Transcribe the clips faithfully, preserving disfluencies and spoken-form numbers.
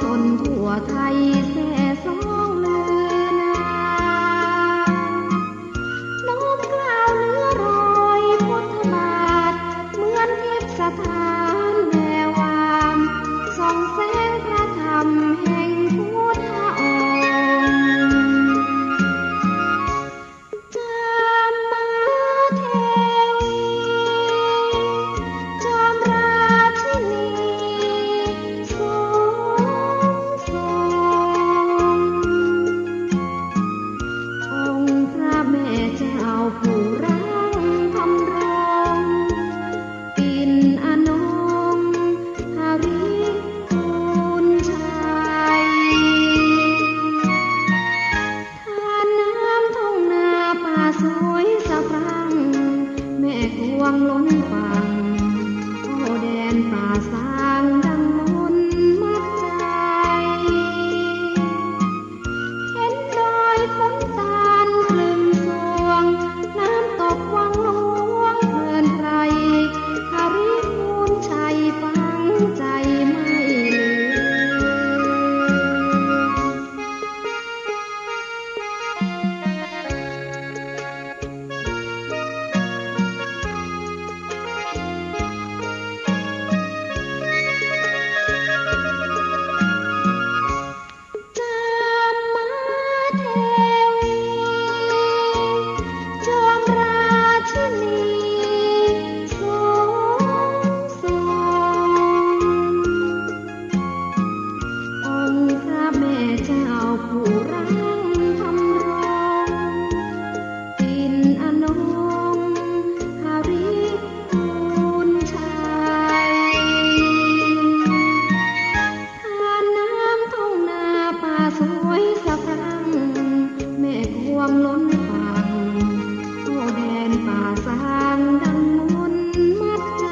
ชนทั่วไทยแซ่ซ้องลือนาม น้อมเกล้าเนื้อรอยพุทธบาท เหมือนทิพย์สถานแวววาม ส่องแสงพระธรรมแห่งพุทธองค์ จามเทวี จอมราชินีสูงส่ง องค์พระแม่เจ้าผู้รังธำรง ปิ่นอนงหฤคูลชัย ทานน้ำท่องนาป่าสวยสะพรั่ง แม่กวางล้นฝั่ง โอ้แดนป่าสางดังมนต์มัดใจ เห็นดอยขุนตาลคลึงสวง น้ำตกวังหลวงเพลินไพร หฤคูลชัยฝังใจไม่ลืม จามเทวี จอมราชินีสูงส่ง องค์พระแม่เจ้าผู้รังธำรง ปิ่นอนงหฤคูลชัย ทานน้ำท่องนาป่าสวยสะพรั่ง แม่กวางล้นฝั่ง โอ้แดนป่าสางดังมนต์มัดใจ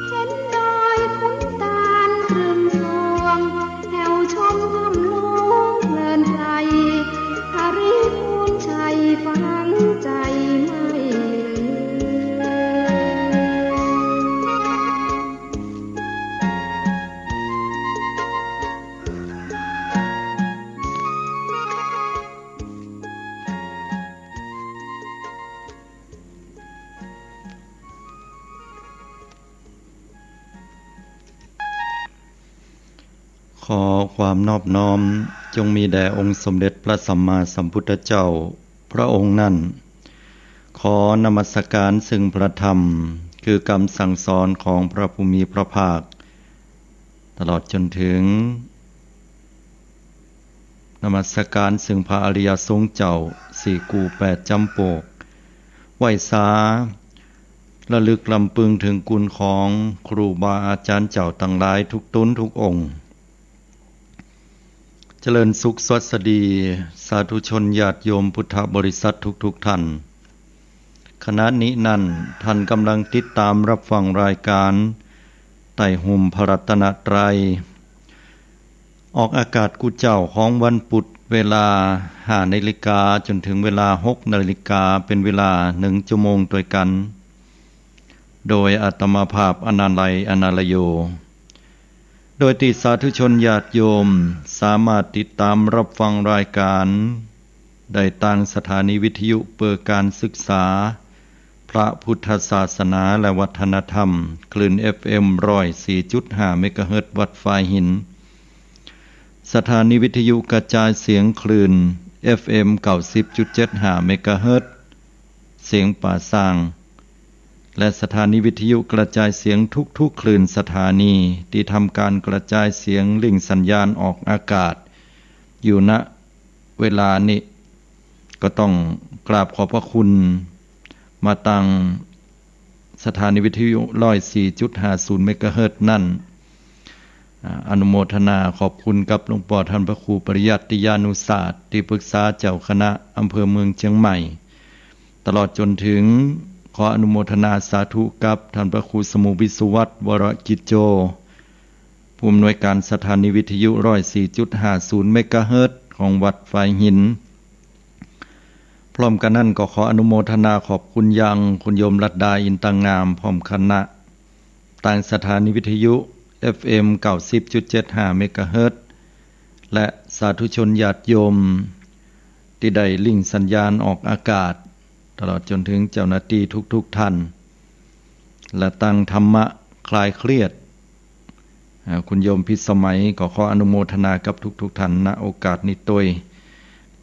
เห็นดอยขุนตาลคลึงสวง แถวชมถ้ำหลวงเพลินไพร หฤคูลชัยฝังใจไม่ลืม ขอความนอบน้อมจงมีแด่องค์สมเด็จพระสัมมาสัมพุทธเจ้าพระองค์นั้น ขอนมัสการซึ่งพระธรรม คือกำสั่งสอนของพระผู้มีพระภาค ตลอดจนถึง นมัสการซึ่งพระอริยสงฆ์เจ้าสี่กู้แปดจำปก ไหว้สา ระลึกรำพึงถึงคุณของครูบาอาจารย์เจ้าตังหลายทุกต๋นทุกองค์ เจริญสุขสวัสดี สาธุชนญาติโยมพุทธบริษัททุกๆ ท่าน ขณะนี้นั้นท่านกำลังติดต๋ามรับฟังรายการใต้ฮ่มพระรัตนตรัย ออกอากาศกู้เจ๊าของวันพุธ เวลาห้านาฬิกาจ๋นเถิงเวลาหกนาฬิกา เป๋นเวลาหนึ่งชั่วโมงตวยกั๋น โดยอาตมาภาพ อนาลัย อนาลโย โดยตี้สาธุชนญาติโยมสามารถติดต๋ามรับฟังรายการได้ตางสถานีวิทยุเพื่อการศึกษาพระพุทธศาสนาและวัฒนธรรม คลื่น เอฟเอ็ม ร้อยสี่จุดห้า เมกะเฮิรตซ์ วัดฝายหิน สถานีวิทยุกระจายเสียงคลื่น เอฟเอ็ม เก้าสิบจุดเจ็ดห้า เมกะเฮิรตซ์ เสียงป่าซาง และสถานีวิทยุกระจายเสียงทุกๆ คลื่นสถานีตี้ทำก๋านกระจายเสียงลิงก์สัญญาณออกอากาศอยู่ ณ เวลานี้ ก็ต้องกราบขอบพระคุณมาตางสถานีวิทยุ ร้อยสี่จุดห้าศูนย์ เมกะเฮิรตซ์ นั้น อ่า อนุโมทนาขอบคุณกับหลวงป้อท่านพระครูปริยัติยานุศาสน์ ตี้ปรึกษาเจ้าคณะอำเภอเมืองเจียงใหม่ ตลอดจ๋นเถิงขออนุโมทนาสาธุกับท่านพระครูสมุห์ วิสุวัฒน์ วรกิจโจ ผู้อำนวยการสถานีวิทยุ ร้อยสี่จุดห้าศูนย์ เมกะเฮิรตซ์ ของวัดฝายหิน พร้อมกั๋นนั้นก็ขออนุโมทนาขอบคุณยังคุณโยมรัตดา อินตางาม พร้อมคณะ ตางสถานีวิทยุ เอฟเอ็ม เก้าสิบจุดเจ็ดห้า เมกะเฮิรตซ์ และสาธุชนญาติโยมตี้ได้ลิงก์สัญญาณออกอากาศ ตลอดจ๋นเถิงเจ้าหน้าตี้ทุกๆ ท่าน และตังธรรมะคลายเครียด อ่า คุณโยมพิสมัยก็ขออนุโมทนากับทุกๆ ท่าน ณ โอกาสนี้ตวย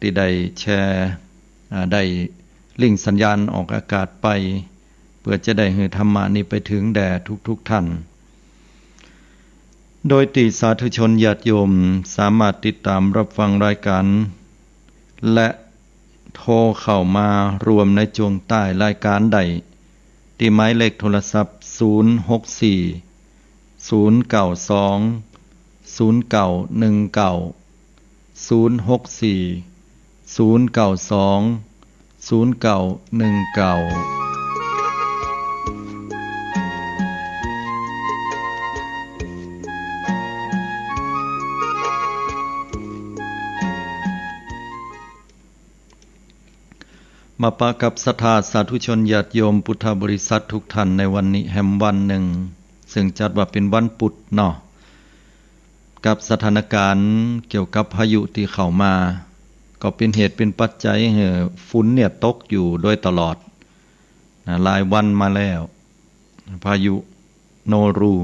ตี้ได้แชร์ อ่า ได้ลิงก์สัญญาณออกอากาศไป เปื้อจะได้หื้อธรรมะนี้ไปเถิงแด่ทุกๆ ท่าน โดยตี้สาธุชนญาติโยมสามารถติดต๋ามฮับฟังรายก๋าน และโทรเข้ามารวมในจ้วงต้านรายก๋านได้ ตี้หมายเลขโทรศัพท์ ศูนย์หกสี่ ศูนย์เก้าสอง ศูนย์เก้าหนึ่งเก้า ศูนย์หกสี่ ศูนย์เก้าสอง ศูนย์เก้าหนึ่งเก้า มาปะกับศรัทธาสาธุชนญาติโยมพุทธบริษัททุกท่านในวันนี้แหมวันนึ่ง ซึ่งจัดว่าเป๋นวันปุธเนาะ กับสถานก๋านเกี่ยวกับพายุตี้เข้ามา ก็เป๋นเหตุเป๋นปัจจัยหื้อฝนเนี่ยตกอยู่โดยตลอดนะ หลายวันมาแล้ว พายุโนรู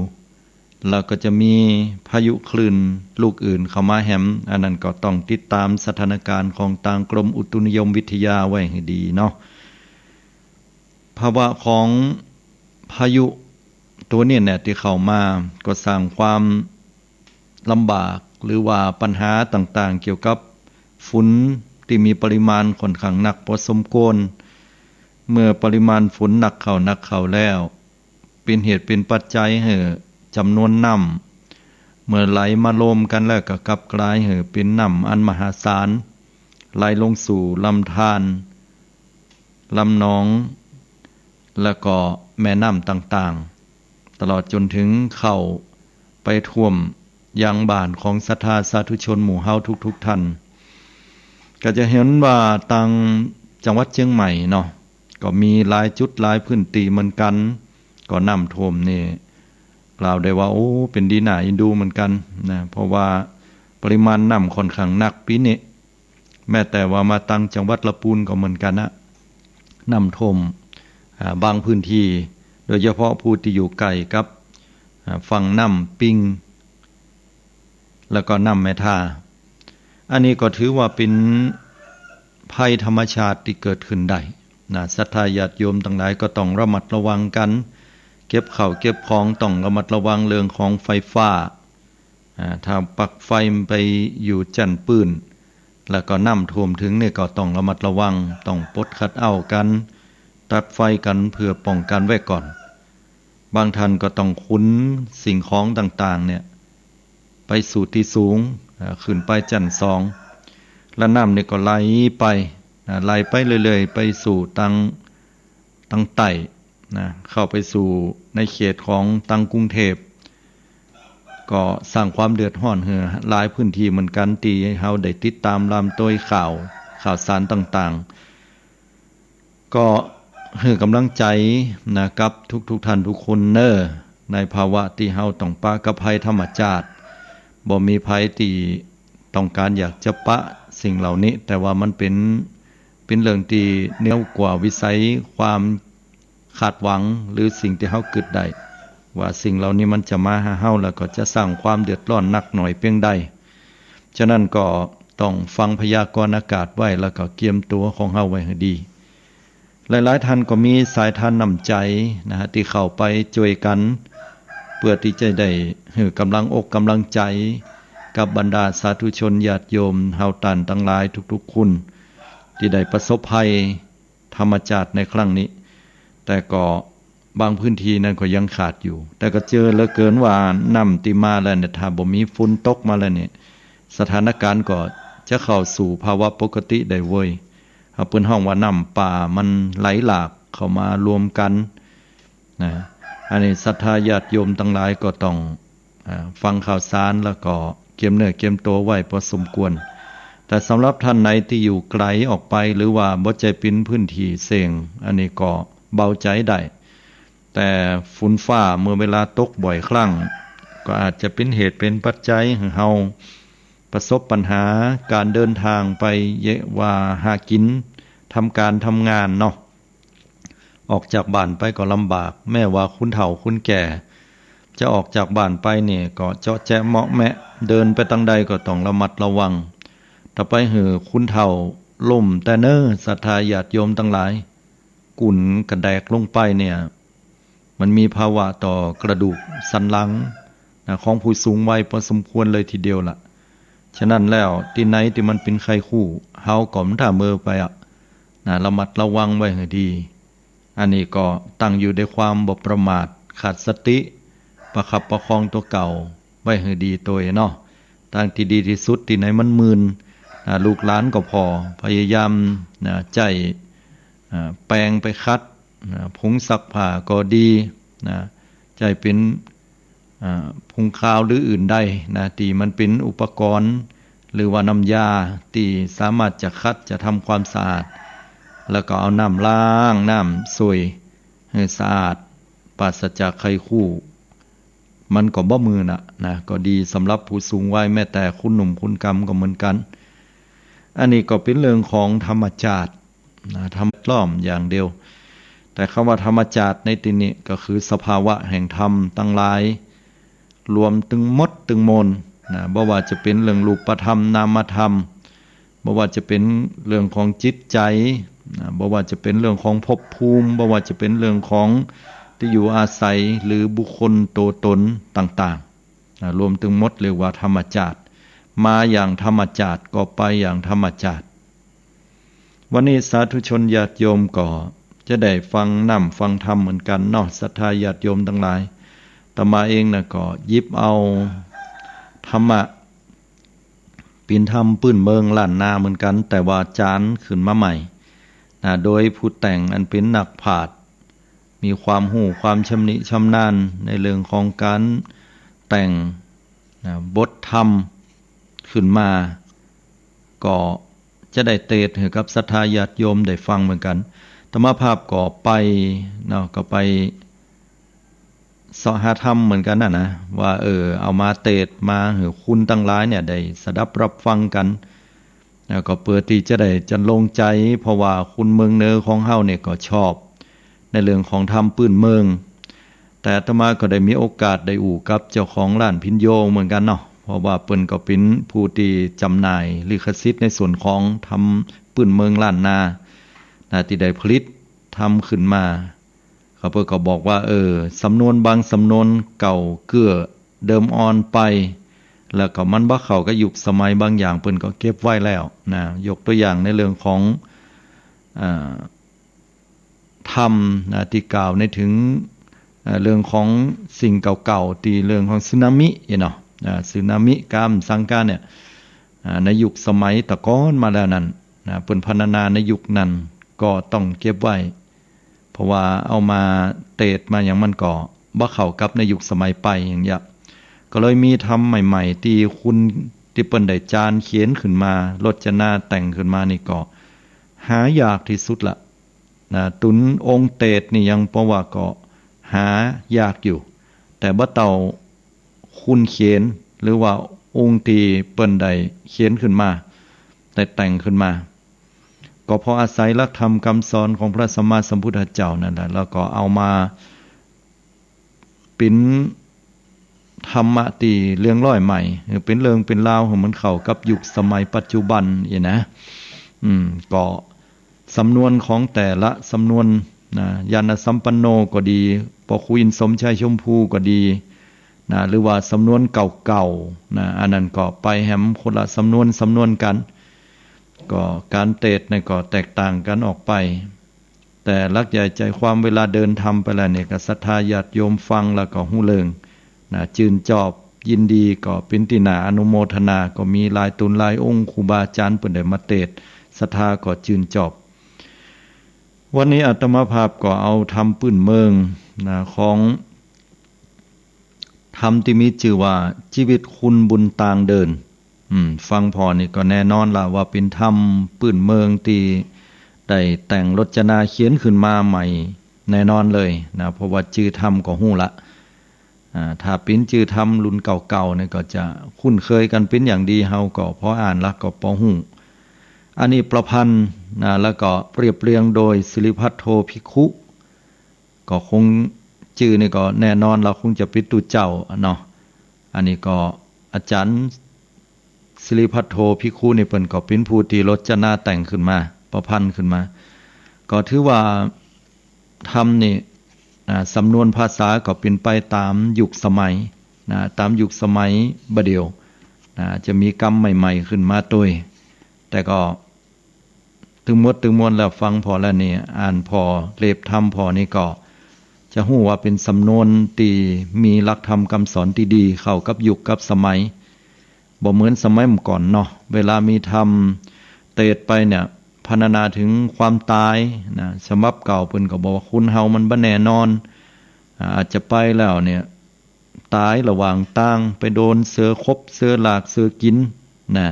แล้วก็จะมีพายุคลื่นลูกอื่นเข้ามาแหม อันนั้นก็ต้องติดต๋ามสถานก๋านของตางกรมอุตุนิยมวิทยาไว้หื้อดีเนาะ ภาวะของพายุตั๋วนี้เนี่ยตี้เข้ามาก็สร้างความลำบาก หรือว่าปัญหาต่างๆ เกี่ยวกับฝนตี้มีปริมาณค่อนข้างหนักพอสมควร เมื่อปริมาณฝนหนักเข้าหนักเข้าแล้ว เป๋นเหตุเป๋นปัจจัยหื้อจ๋ำนวนน้ำ เมื่อไหลมารวมกั๋นแล้วก็กลับกลายหื้อเป๋นน้ำอันมหาศาล ไหลลงสู่ลำธาร ลำหนอง แล้วก็แม่น้ำต่างๆ ตลอดจ๋นเถิงเข้าไปท่วมยังบ้านของศรัทธาสาธุชนหมู่เฮาทุกๆ ท่าน ก็จะหันว่าตางจังหวัดเจียงใหม่เนาะ ก็มีหลายจุดหลายพื้นตี้เหมือนกั๋น ก็น้ำท่วมนี่ กล่าวได้ว่า โอ้ เป๋นดีน่าเอ็นดูเหมือนกั๋นนะ เพราะว่าปริมาณน้ำค่อนข้างหนักปี๋นี้ แม้แต่ว่ามาตางจังหวัดละปูนก็เหมือนกั๋นนะ น้ำท่วม อ่า บางพื้นตี้ โดยเฉพาะผู้ตี้อยู่ใก้กับ อ่า ฝั่งน้ำปิง แล้วก็น้ำแม่ทา อันนี้ก็ถือว่าเป๋นภัยธรรมชาติตี้เกิดขึ้นได้นะ ศรัทธาญาติโยมตังหลายก็ต้องระมัดระวังกั๋น เก็บข้าวเก็บของต้องระมัดระวังเรื่องของไฟฟ้า อ่า ถ้าปลั๊กไฟมันไปอยู่จั้นปื้น แล้วก็น้ำท่วมเถิงนี่ก็ต้องระมัดระวัง ต้องปลดคัทเอาท์กั๋น ตัดไฟกั๋นเพื่อป้องกั๋นไว้ก่อน บางท่านก็ต้องขนสิ่งของต่างๆ เนี่ย ไปสู่ตี้สูง อ่า ขึ้นไปจั้นสอง และน้ำนี่ก็ไหลไป อ่า ไหลไปเรื่อยๆ ไปสู่ตาง ตางใต้นะ เข้าไปสู่ในเขตของตางกรุงเทพฯ ก็สร้างความเดือดฮ้อนหื้อหลายพื้นตี้เหมือนกั๋น ตี้เฮาได้ติดต๋ามต๋ามตวยข่าว ข่าวสารต่างๆ ก็หื้อกำลังใจ๋นะ กับทุกๆ ท่านทุกคนเน่อ ในภาวะตี้เฮาต้องปะกับภัยธรรมชาติ บ่มีใผตี้ต้องก๋านอยากจะปะสิ่งเหล่านี้ แต่ว่ามันเป๋น เป๋นเรื่องตี้เหนือกว่าวิสัยความคาดหวัง หรือสิ่งตี้เฮากึ๊ดได้ ว่าสิ่งเหล่านี้มันจะมาหาเฮา แล้วก็จะสร้างความเดือดฮ้อนหนักหน่อยเปียงใด ฉะนั้นก็ต้องฟังพยากรณ์อากาศไว้ แล้วก็เกียมตั๋วของเฮาไว้หื้อดี หลายๆ ท่านก็มีสายทานน้ำใจ๋นะฮะ ตี้เข้าไปจ้วยกั๋น เปื้อตี้จะได้หื้อกำลังอกกำลังใจ๋ กับบรรดาสาธุชนญาติโยมเฮาต้านตังหลายทุกๆ คน ตี้ได้ประสบภัยธรรมชาติในครั้งนี้ แต่ก็บางพื้นตี้นั้นก็ยังขาดอยู่ แต่ก็เจอเหลือเกินว่าน้ำตี้มาแล้วเนี่ย ถ้าบ่มีฝนตกมาแล้วเนี่ย สถานก๋านก็จะเข้าสู่ภาวะปกติได้เว้ย เฮาเปิ้นฮ้องว่าน้ำป่ามันไหลหลากเข้ามารวมกั๋นนะ อันนี้ศรัทธาญาติโยมตังหลายก็ต้อง อ่า ฟังข่าวสารแล้วก็เกียมเนื้อเกียมตั๋วไว้พอสมควร แต่สำหรับท่านไหนตี้อยู่ไก๋ออกไป หรือว่าบ่ใจ้เป๋นพื้นตี้เสี่ยง อันนี้ก็เบาใจ๋ได้ แต่ฝนฟ้าเมื่อเวลาตกบ่อยครั้ง ก็อาจจะเป๋นเหตุเป๋นปัจจัยหื้อเฮาประสบปัญหาก๋านเดินตางไปเยียะว่าหากิ๋น ทำก๋านทำงานเนาะ ออกจากบ้านไปก็ลำบาก แม้ว่าคนเฒ่าคนแก่ จะออกจากบ้านไปนี่ก็เจาะแจ๊ะเมาะแมะ เดินไปตางใดก็ต้องระมัดระวัง ถ้าไปหื้อคนเฒ่าล้มแต๊เน่อ ศรัทธาญาติโยมตังหลาย กุ๋นกระแดกลงไปเนี่ย มันมีภาวะต่อกระดูกสันหลังนะ ของผู้สูงวัยพอสมควรเลยทีเดียวล่ะ ฉะนั้นแล้วตี้ไหนตี้มันเป๋นไข้คู่ เฮาก็บ่ต้าเมินไปอะนะ ระมัดระวังไว้หื้อดี อันนี้ก็ตั้งอยู่ด้วยความบ่ประมาท ขาดสติ ประคับประคองตั๋วเก่าไว้หื้อดีตวยเนาะ ตางตี้ดีตี้สุด ตี้ไหนมันมื่นนะ ลูกหลานก็ผ่อ พยายามนะ ใจ๊ อ่า แป๋งไปขัด อ่า ผงซักผ้าก็ดีนะ ใจ๊เป๋น อ่า ผงคาวหรืออื่นใดนะ ตี้มันเป๋นอุปกรณ์ หรือว่าน้ำยาตี้สามารถจะขัด จะทำความสะอาด แล้วก็เอาน้ำล้าง น้ำซ่วยหื้อสะอาด ปราศจากไข้คู่ มันก็บ่มื่นน่ะนะ ก็ดีสำหรับผู้สูงวัย แม้แต่คนหนุ่มคนกำก็เหมือนกั๋น อันนี้ก็เป๋นเรื่องของธรรมชาตินะ ธรรมล้อมอย่างเดียว แต่กำว่าธรรมชาติในตี้นี้ก็คือสภาวะแห่งธรรมตังหลาย รวมตึงหมดตึงมวลนะ บ่ว่าจะเป๋นเรื่องรูปธรรมนามธรรม บ่ว่าจะเป๋นเรื่องของจิตใจ๋นะ บ่ว่าจะเป๋นเรื่องของภพภูมิ บ่ว่าจะเป๋นเรื่องของตี้อยู่อาศัย หรือบุคคลตั๋วต๋นต่างๆนะ รวมตึงหมดเรียกว่าธรรมชาติ มาอย่างธรรมชาติ ก็ไปอย่างธรรมชาติ วันนี้สาธุชนญาติโยมก็จะได้ฟังน้ำฟังธรรมเหมือนกั๋นเนาะ ศรัทธาญาติโยมตังหลาย อาตมาเองนะก็หยิบเอาธรรมะ เป๋นธรรมปื้นเมืองล้านนาเหมือนกั๋น แต่ว่าจ๋านขึ้นมาใหม่นะ โดยผู้แต่งอันเป๋นนักปราชญ์ มีความฮู้ความชำนิชำนาญในเรื่องของก๋านแต่งนะ บทธรรมขึ้นมา ก็จะได้เตสน์หื้อกับศรัทธาญาติโยมได้ฟังเหมือนกั๋น อาตมาภาพก็ไปเนาะ ก็ไป เสาะหาธรรมเหมือนกั๋นน่ะนะ ว่า เออ เอามาเตสน์มาหื้อคนตังหลายเนี่ยได้สดับรับฟังกั๋น แล้วก็เปื้อตี้จะได้จันโล่งใจ๋ เพราะว่าคนเมืองเหนือของเฮาเนี่ยก็ชอบในเรื่องของธรรมปื้นเมือง แต่อาตมาก็ได้มีโอกาสได้อู้กับเจ้าของร้านพิญโญเหมือนกั๋นเนาะ เพราะว่าเปิ้นก็เป๋นผู้ตี้จ๋ำหน่ายลิขสิทธิ์ในส่วนของธรรมปื้นเมืองล้านนานะ ตี้ได้ผลิตธรรมขึ้นมา เขาเปิ้นก็บอกว่า เออ สำนวนบางสำนวนเก่าเกื้อเดิมอ่อนไป แล้วก็มันบ่เข้ากับยุคสมัย บางอย่างเปิ้นก็เก็บไว้แล้วนะ ยกตั๋วอย่างในเรื่องของ อ่า ธรรมนะ ตี้กล่าวในเถิง เอ่อ เรื่องของสิ่งเก่าๆ ตี้เรื่องของสึนามิเนาะ อ่า สึนามิกา สังกาเนี่ย อ่า ในยุคสมัยตะก้อนมาแล้วนั้นนะ เปิ้นพรรณนาในยุคนั้นก็ต้องเก็บไว้ เพราะว่าเอามาเตสน์มาหยังมันก็บ่เข้ากับในยุคสมัยไปอย่างเยียะ ก็เลยมีธรรมใหม่ๆ ตี้คนตี้เปิ้นได้จารย์เขียนขึ้นมา รจนาแต่งขึ้นมานี่ก็หายากตี้สุดละนะ ตั๋วองค์เตสน์นี่ยังปอว่าก็หายากอยู่ แต่บ่เต้า คนเขียน หรือว่าองค์ตี้เปิ้นได้เขียนขึ้นมา ได้แต่งขึ้นมา ก็เพราะอาศัยหลักธรรมกำสอนของพระสัมมาสัมพุทธเจ้านั่นแหละ แล้วก็เอามาเป๋นธรรมะตี้เลื่อนลอยใหม่ หื้อเป๋นเรื่องเป๋นราว หื้อมันเข้ากับยุคสมัยปัจจุบันอี้นะ อืม ก็ สำนวนของแต่ละสำนวนนะ ญาณสัมปันโนก็ดี ปอครูอินทร์สมชัยชมพูก็ดีนะ หรือว่าสำนวนเก่าๆ นะ อันนั้นก็ไปแหมคนละสำนวนสำนวนกั๋น ก็ก๋านเตสน์นั่นก็แตกต่างกั๋นออกไป แต่หลักใหญ่ใจ๋ความเวลาเดินธรรมไปแล้วเนี่ย ก็ศรัทธาญาติโยมฟังแล้วก็ฮู้เรื่อง นะ จื้นจอบยินดี ก็เป๋นตี้น่าอนุโมทนา ก็มีหลายต๋นหลายองค์ ครูบาอาจ๋ารย์เปิ้นได้มาเตสน์ ศรัทธาก็จื้นจอบ วันนี้อาตมาภาพก็เอาธรรมปื้นเมืองนะ ของธรรมตี้มีจื้อว่า จีวิตคนบุญตางเดิน อืม ฟังผ่อนี่ก็แน่นอนละว่าเป๋นธรรมปื้นเมืองตี้ได้แต่งรจนาเขียนขึ้นมาใหม่แน่นอนเลยนะ เพราะว่าจื้อธรรมก็ฮู้ละ อ่า ถ้าเป๋นจื้อธรรมรุ่นเก่าๆ เนี่ยก็จะคุ้นเคยกั๋นเป๋นอย่างดี เฮาก็ผ่ออ่านละก็ผ่อฮู้ อันนี้ประพันธ์นะ แล้วก็เรียบเรียงโดยสิริพัทโทภิกขุ ก็คงจื้อนี่ก็แน่นอนละ คงจะเป๋นตุ๊เจ้าเนาะ อันนี้ก็อาจ๋ารย์สิริพัทโทภิกขุนี่เปิ้นก็เป๋นผู้ตี้รจนาแต่งขึ้นมา ประพันธ์ขึ้นมา ก็ถือว่าธรรมนี่ อ่า สำนวนภาษาก็เป๋นไปต๋ามยุคสมัยนะ ต๋ามยุคสมัยบ่าเดี่ยวนะ จะมีกำใหม่ๆ ขึ้นมาตวย แต่ก็ ตึงหมดตึงมวลแล้วฟังผ่อแล้วนี่ อ่านผ่อ เสพธรรมผ่อนี่ก็จะฮู้ว่าเป๋นสำนวนตี้มีหลักธรรมกำสอนตี้ดี เข้ากับยุคกับสมัย บ่เหมือนสมัยเมื่อก่อนเนาะ เวลามีธรรมเตสน์ไปเนี่ย พรรณนาเถิงความต๋ายนะ ฉบับเก่าเปิ้นก็บอกว่าคนเฮามันบ่แน่นอน อ่า อาจจะไปแล้วเนี่ย ต๋ายระหว่างตาง ไปโดนเสือขบ เสือลาก เสือกิ๋นนะ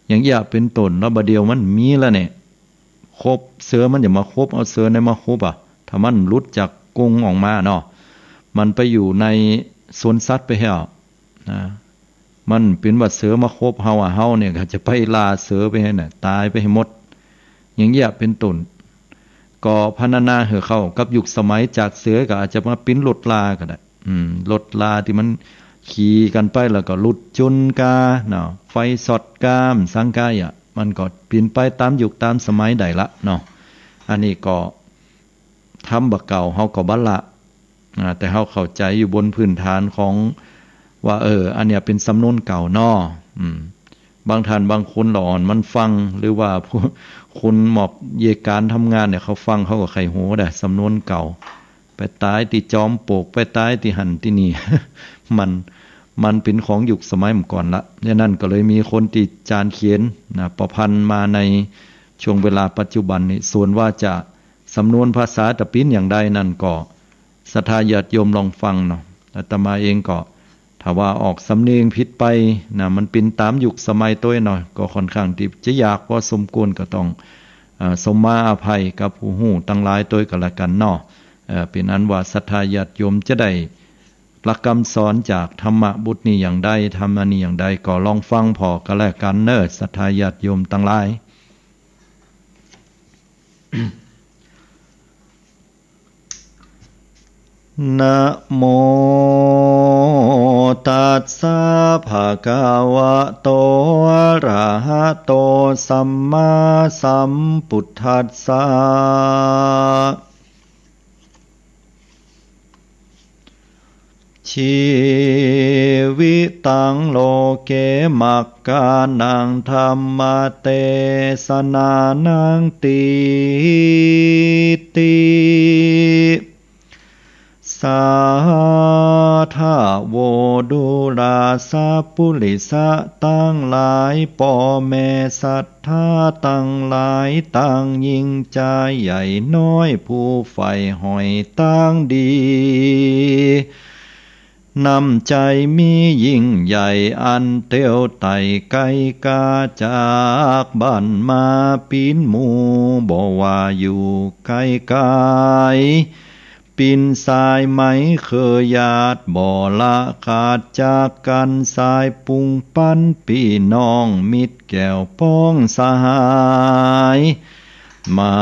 อย่างอี้เป๋นต้น แล้วบ่าเดี่ยวมันมีแล้วเนี่ย ขบ เสือมันจะมาขบ เอาเสือไหนมาขบอะ ถ้ามันหลุดจากกรงออกมาเนาะ มันไปอยู่ในสวนสัตว์ไปแล้วนะ มันเป๋นว่าเสือมาขบเฮาอะ เฮาเนี่ยก็จะไปล่าเสือไปหื้อน่ะ ต๋ายไปหื้อหมด อย่างอี้เป๋นต้น ก็พรรณนาหื้อเข้ากับยุคสมัย จากเสือก็อาจจะมาเป๋นรถราก็ได้ อืม รถราตี้มันขี่กั๋นไป แล้วก็รถจนกาเนาะ ไฟช็อตกา สังกาอะ มันก็เป๋นไปต๋ามยุคต๋ามสมัยได้ละเนาะ อันนี้ก็ธรรมบ่าเก่าเฮาก็บ่ละ อ่า แต่เฮาเข้าใจ๋อยู่บนพื้นฐานของว่า เออ อันเนี้ยเป๋นสำนวนเก่าเนาะ อืม บางท่านบางคนละอ่อนมันฟัง หรือว่าพวกคนมอบเยียะก๋านทำงานเนี่ย เขาฟังเขาก็ใค่ฮู้ได้ สำนวนเก่า ไปต๋ายตี้จอมปลวก ไปต๋ายตี้หั้นตี้นี่ มัน มันเป๋นของยุคสมัยเมื่อก่อนละ ฉะนั้นก็เลยมีคนตี้จ๋ารเขียนนะ ประพันธ์มาในช่วงเวลาปัจจุบันนี้ ส่วนว่าจะสำนวนภาษาตะปินอย่างใดนั้นก็ ศรัทธาญาติโยมลองฟังเนาะ อาตมาเองก็ ถ้าว่าออกสำเนียงผิดไปนะ มันเป๋นต๋ามยุคสมัยตวยเนาะ ก็ค่อนข้างตี้จะยากพอสมควร ก็ต้อง เอ่อ สมมาอภัยกับผู้ฮู้ตังหลายตวยก็แล้วกั๋นเนาะ เอ่อ เป๋นอันว่าศรัทธาญาติโยมจะได้หลักกำสอนจากธรรมบทนี้อย่างใด ธรรมนี้อย่างใด ก็ลองฟังผ่อก็แล้วกั๋นเนาะ ศรัทธาญาติโยมตังหลาย นะโมตัสสะ ภะคะวะโต อะระหะโต สัมมาสัมพุทธัสสะ ชีวิตัง โลเก มัคคานัง ธัมมะเตสะนานัง ตีติ สาธะโว ดูราสัปปุริสะตังหลาย ป้อแม่ศรัทธาตังหลาย ตังยิ่งจาใหญ่น้อย ผู้ใฝ่หอยตางดี น้ำใจ๋มียิ่งใหญ่ อันเตียวไต่ไก๋ก๋าจากบ้านมา ปิ้นหมู่บ่ว่าอยู่ใก้ก๋าย ปิ้นสายไหมเครือญาติ บ่ละขาดจากกั๋น สายปุงปั๋นปี้น้อง มิตรแก้วป๊องสหาย มา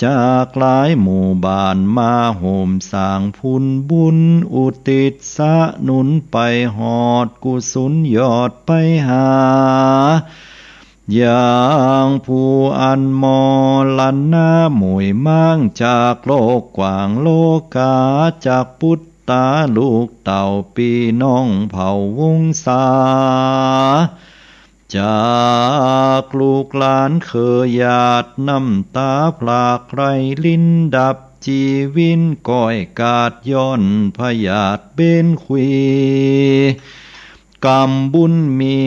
จากหลายหมู่บ้าน มาฮ่วมสร้างผลบุญ อุทิศสะหนุนไปฮอด กุศลยอดไปหา ยังผู้อันมรณะหม่ยหมางจากโลกกว้างโลก๋า จากปุตตาลูกเต้าปี้น้องเผ่าวงศา จากลูกหลานเครือญาติ น้ำต๋าพรากไหลรินดับ จีวินก้อยกาดย้อนพยาธิเบนขุย ก๋รรมบุญมี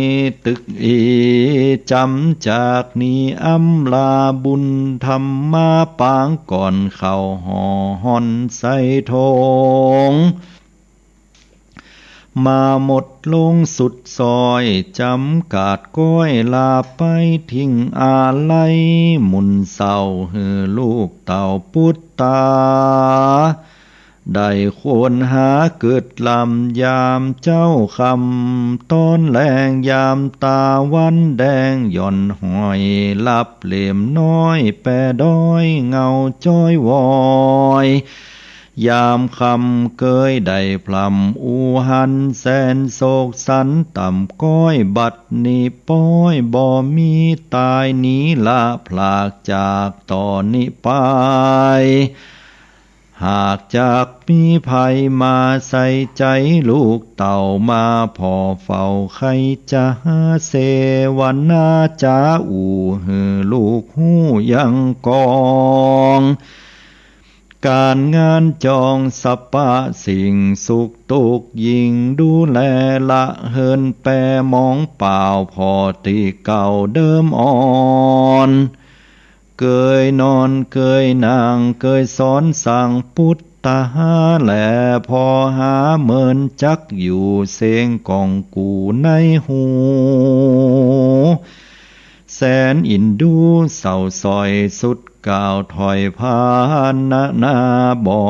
ตึกอี้ จ๋ำจากนี้อำลาบุญธรรมาปางก่อน เข้าห่อฮ่อนใส่ถง มาหมดลงสุดซอย จ๋ำกาดก้อยลาไป ทิ้งอาลัยหมุนเศร้า หื้อลูกเต้าปุตตา ได้ควรหาเกิดลำยามเจ๊าค่ำ ต๋อนแลงยามตะวันแดง หย่อนห้อยลับเหล่มน้อย แปดอยเงาจ้อยวอย ยามค่ำเกยได้พร่ำอู้หัน แสนโศกสันต่ำก้อย บัดนี้ป๊อยบ่มีต๋าย หนีละพรากจากต๋อนนี้ไป หากจักมีใผมาใส่ใจ๋ลูกเต้า มาผ่อเฝ้าใค่จะหาเสวนา จะอู้หื้อลูกฮู้ยังกอง ก๋านงานจองสรรพสิ่ง สุขตุ๊กข์ยิ่งดูแล ละเหินแปมองเปล่า ผ่อตี้เก่าเดิมอ่อน เกยนอนเกยนั่ง เกยสอนสั่งปุตตะหาแล ผ่อหาเมินจักอยู่ เสียงก้องกู่ในหู แสนอินดูเศร้าสร้อยสุดกล่าวถ้อยพรรณนา บ่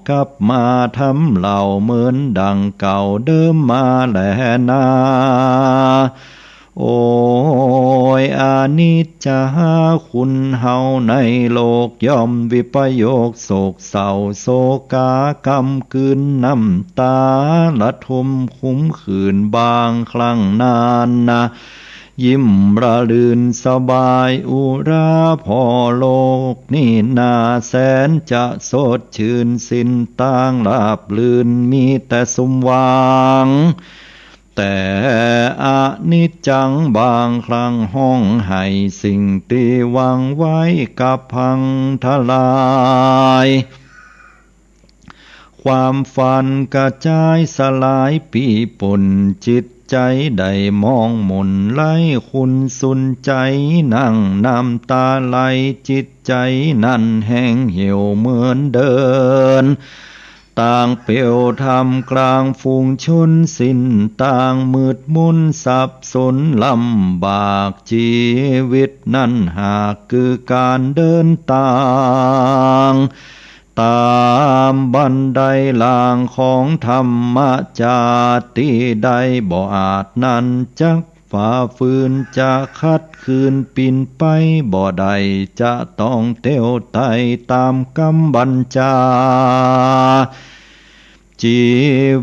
กลับมาทำเล่า เหมือนดังเก่าเดิมมาแลนา โอย อนิจจา คุณเฮาในโลก ย่อมวิปโยคโศกเศร้า โศกาก้ำกลื้นน้ำต๋า ระทมคุ้มขื่นบางครั้งนานา ยิ้มระรื่นสบายอุรา ผ่อโลกนี้นา แสนจะสดชื่นสิ้นตางราบรื่น มีแต่สุมหวัง แต่อนิจจังบางครั้งฮ้องไห้ สิ่งตี้หวังไว้กลับพังทลาย ความฝันกระจายสลายปี้ป่น จิตใจ๋ได้หมองหม่นไร้คุณสุนใจ๋ นั่งน้ำต๋าไหล จิตใจ๋นั้นแห้งเหี่ยวเหมือนเดิน ต่างเปลี่ยวท่ามกลางฝูงชนสิ้นตาง มืดมนสับสนลำบาก จีวิตนั้นหากคือก๋านเดินตาง ต๋ามบันไดล่างของธรรมจาติ ตี้ได้บ่อาจนั้นจักฝ่าฝืน จะขัดขืนปิ๋นไปบ่ได้ จะต้องเตียวไต่ต๋ามกำบัญจา จี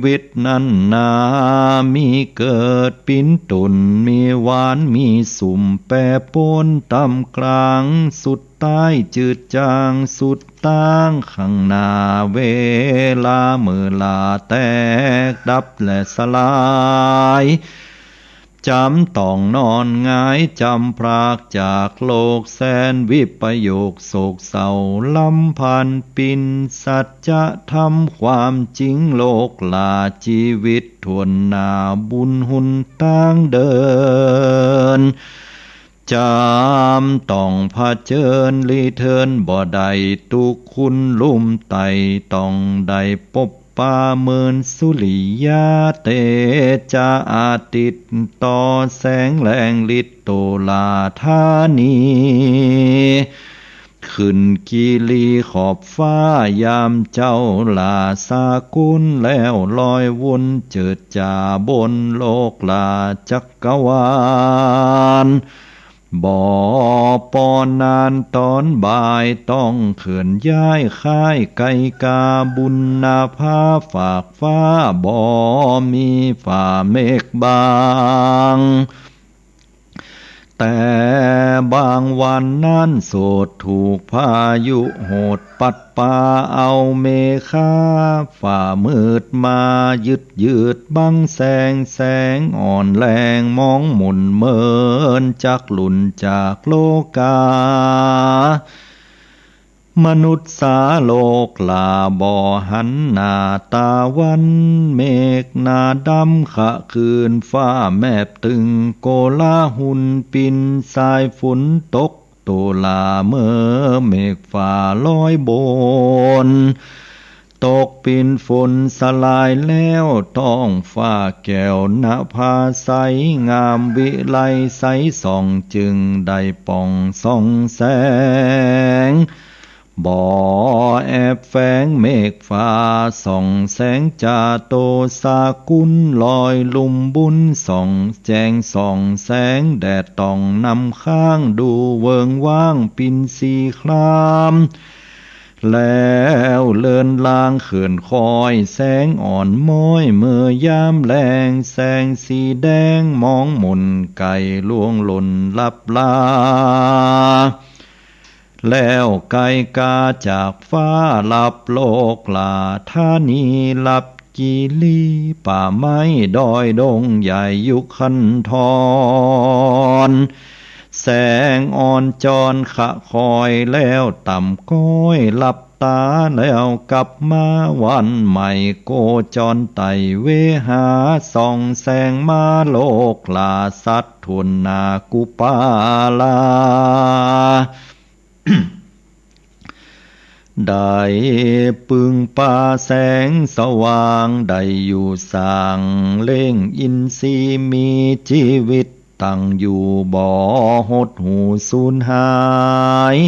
วิตนั้นนา มีเกิดปิ๋นตุ่น มีหวานมีสุมแปรปรวนต่ำกลาง สุด ต้ายจืดจางสุดตาง ข้างหน้าเวลาเมื่อลาแตกดับและสลาย จ๋ำต้องนอนหงายจ๋ำพรากจากโลก แสนวิปโยคโศกเศร้าลำพันธ์ ปิ๋นสัจธรรมความจริงโลกหล้า จีวิตถ้วนหน้าบุญหุนตางเดิน จ๋ำต้องผะเจิญลีเทินบ่ได้ ตุ๊กข์คุณลุ่มไต่ ต้องได้ปบปาเหมือนสุริยาเตจา อาทิตย์ต่อแสงแรงฤทธิ์ โตลาธานี ขึ้นคีรีขอบฟ้ายามเจ๊าหล้าสากุล แล้วลอยวนเจิดจ๋าบนโลกหล้าจักรวาล บ่ปอนานต๋อนบ่ายต้องเคลื่อนย้าย ค่ายไกกาบุญนาภาฝากฟ้า บ่มีฝ่าเมฆบัง แต่บางวันนั้นโสดถูกพายุโหดปัดปาเอาเมฆา ฝ่ามืดมายืดยืดบังแสง แสงอ่อนแรงมองหม่นเหมือนจักหลุนจากโลกา มนุษย์สาโลกหล้าบ่หันหน้าตาวัน เมฆหนาดำคะคืน ฟ้าแมบตึงโกลาหลปิ๋น สายฝนตกโตลาเมื่อเมฆฟ้าลอยบน ตกปิ๋นฝนสลายแล้ว ท้องฟ้าแก้วนภาใส งามวิไลใสส่อง จึงได้ป่องส่องแสง บ่แอบแฝงเมฆฟ้า ส่องแสงจาโตสากุล ลอยลุ่มบุญ ส่องแจ้งส่องแสง แดดต้องนำค้าง ดูเวิ้งว้าง ปิ้นสีคราม แล้วเลือนลางเขินคอย แสงอ่อนม้อย เมื่อยามแลง แสงสีแดง มองหม่นไกล ล่วงหล่นลับลา แล้วไกลกาจากฟ้า ลับโลกหล่าธานี ลับกิริป่าไม้ ดอยดงใหญ่ยุคขันธร แสงอ่อนจรขะคอย แล้วต่ำก้อย ลับตาแล้วกลับมา วันใหม่โกจรไต่เวหา ส่องแสงมาโลกหล่า สัตว์ทั่วหน้ากุปาลา ได้ปึงป่าแสงสว่าง ได้อยู่สร้างเลี้ยงอินทรีย์ มีจีวิตตั้งอยู่ บ่หดหู่สูญหาย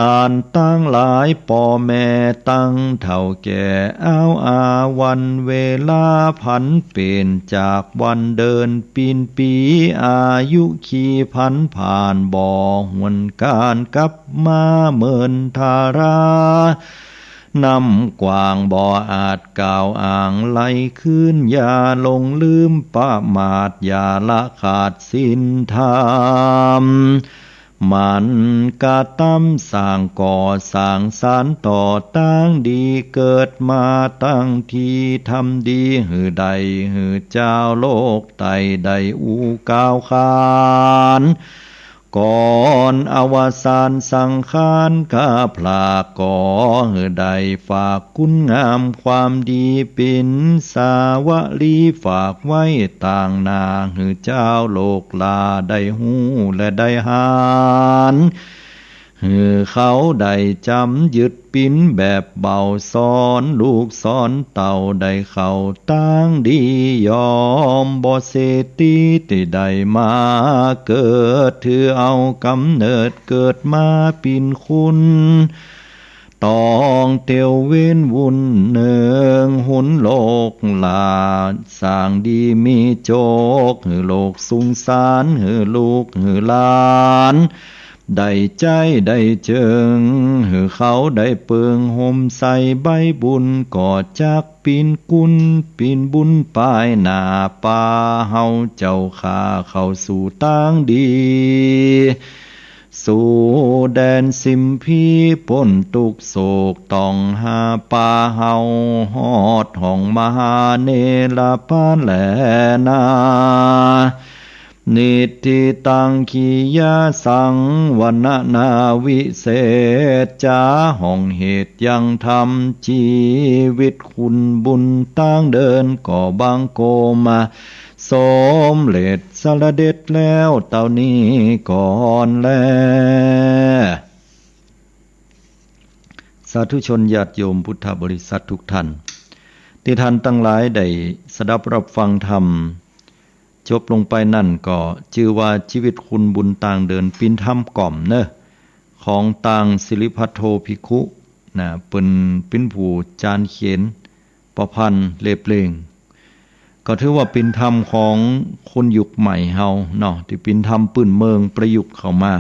ต้านตังหลาย ป้อแม่ตังเฒ่าแก่ อ้าวอา วันเวลาผันเปลี่ยน จากวันเดือนปิ้นปี๋ อายุขีพันผ่าน บ่หวนก๋านกลับมาเหมือนธารา น้ำกว้างบ่อาจก้าวอ่าง ไหลคืน อย่าหลงลืมประมาท อย่าละขาดศีลธรรม หมั่นกระตำสร้างก่อสร้างสานต่อตางดี เกิดมาตังทีทำดี หื้อได้หื้อจาวโลกไต้ได้อู้กล่าวขาน ก่อนอวสานสังขารข้าพลา ขอหื้อได้ฝากคุณงามความดี ปิ้นสาวลีฝากไว้ตางหน้า หื้อจาวโลกหล่าได้ฮู้และได้หัน หื้อเขาได้จ๋ำยึดปิ้นแบบเบา สอนลูกสอนเต้าได้เข้าตางดี ยอมบ่เสียตี้ตี้ได้มาเกิด ถือเอาก๋ำเนิดเกิดมาปิ้นคน ต้องเตียวเวียนวุ่นเนืองหนโลกหล่า สร้างดีมีโจก หื้อโลกสุงสาร หื้อลูกหื้อหลาน ได้ใจ๊ได้เจิง หื้อเขาได้เปิงห่มใส่ใบบุญ ก็จักปิ้นกุนปิ้นบุญปายหน้า ปาเฮาเจ้าข้าเข้าสู่ตางดี สู่แดนสิมพีป้นตุ๊กข์โศก ต้องหาปาเฮาฮอดห้องมหาเนรปานแลนา นิทธิตัง ขียาสัง วรรณนาวิเศษจา ห้องเหตุยังธรรม จีวิตคุณบุญตางเดิน ก็บังคมมาสมเร็จสะเด็จแล้วเต้านี้ก่อนแล สาธุชนญาติโยมพุทธบริษัททุกท่าน ตี้ท่านตังหลายได้สดับรับฟังธรรม จบลงไปนั่นก็จื้อว่าจีวิตคุณบุญตางเดินปิ้นธรรมก่อมเนอะ ของตางสิริพัทโทภิกขุนะ เปิ้นปิ้นผู้จานเขียนประพันธ์เล่มเล่ง ก็ถือว่าปิ้นธรรมของคนยุคใหม่เฮาเนาะ ตี้ปิ้นธรรมปื้นเมืองประยุกต์เข้ามา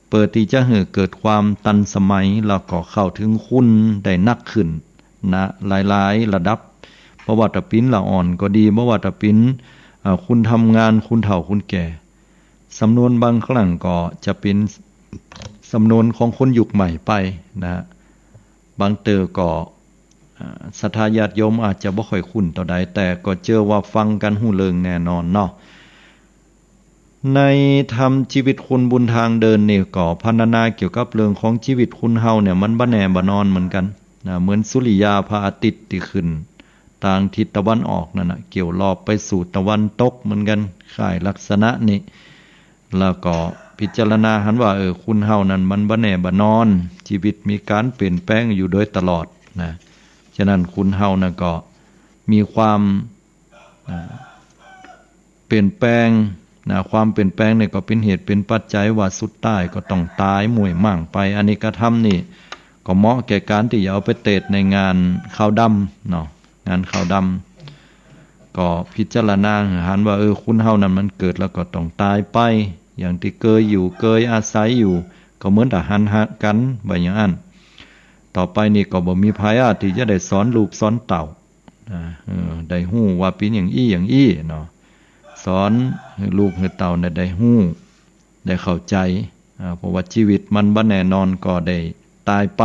เปื้อตี้จะหื้อเกิดความตันสมัย แล้วก็เข้าถึงคุณได้นักขึ้นนะ หลายๆ ระดับ บ่ว่าจะปิ้นละอ่อนก็ดี บ่ว่าจะปิ้น อ่า คุณทำงาน คุณเฒ่า คุณแก่ สำนวนบางครั้งก็จะปิ้นสำนวนของคนยุคใหม่ไปนะ บางเตื้อก็ อ่า ศรัทธาญาติโยมอาจจะบ่ค่อยคุ้นเต้าใด แต่ก็เจื้อว่าฟังกั๋นฮู้เรื่องแน่นอนเนาะ ในธรรมจีวิตคุณบุญตางเดินนี่ก็พรรณนาเกี่ยวกับเรื่องของจีวิตคนเฮาเนี่ย มันบ่แน่บ่นอนเหมือนกั๋นนะ เหมือนสุริยาพระอาทิตย์ตี้ขึ้นตางทิศตะวันออกนั่นน่ะ เกี่ยวรอบไปสู่ตะวันตกเหมือนกั๋น คล้ายลักษณะนี้ แล้วก็พิจารณาหันว่า เออ คนเฮานั้นมันบ่แน่บ่นอน จีวิตมีก๋านเปลี่ยนแปลงอยู่โดยตลอดนะ ฉะนั้นคนเฮานั้นก็มีความ อ่า เปลี่ยนแปลงนะ ความเปลี่ยนแปลงนี่ก็เป๋นเหตุเป๋นปัจจัยว่าสุดท้ายก็ต้องต๋ายม้วยหม้างไป อันนี้กระทำนี่ ก็เหมาะแก่ก๋านตี้จะเอาไปเตสน์ในงานขาวดำเนาะ งานขาวดำ ก็พิจารณาหันว่า เออ คนเฮานั้นมันเกิดแล้วก็ต้องต๋ายไป อย่างตี้เกยอยู่เกยอาศัยอยู่ ก็เหมือนตะหันหากั๋น ว่าอย่างอั้น ต่อไปนี่ก็บ่มีใผอาจตี้จะได้สอนลูกสอนเต้า นะ เออ ได้ฮู้ว่าเป๋นอย่างอี้อย่างอี้เนาะ สอนหื้อลูกหื้อเต้าเนี่ยได้ฮู้ ได้เข้าใจ๋ อ่า เพราะว่าจีวิตมันบ่แน่นอนก็ได้ต๋ายไป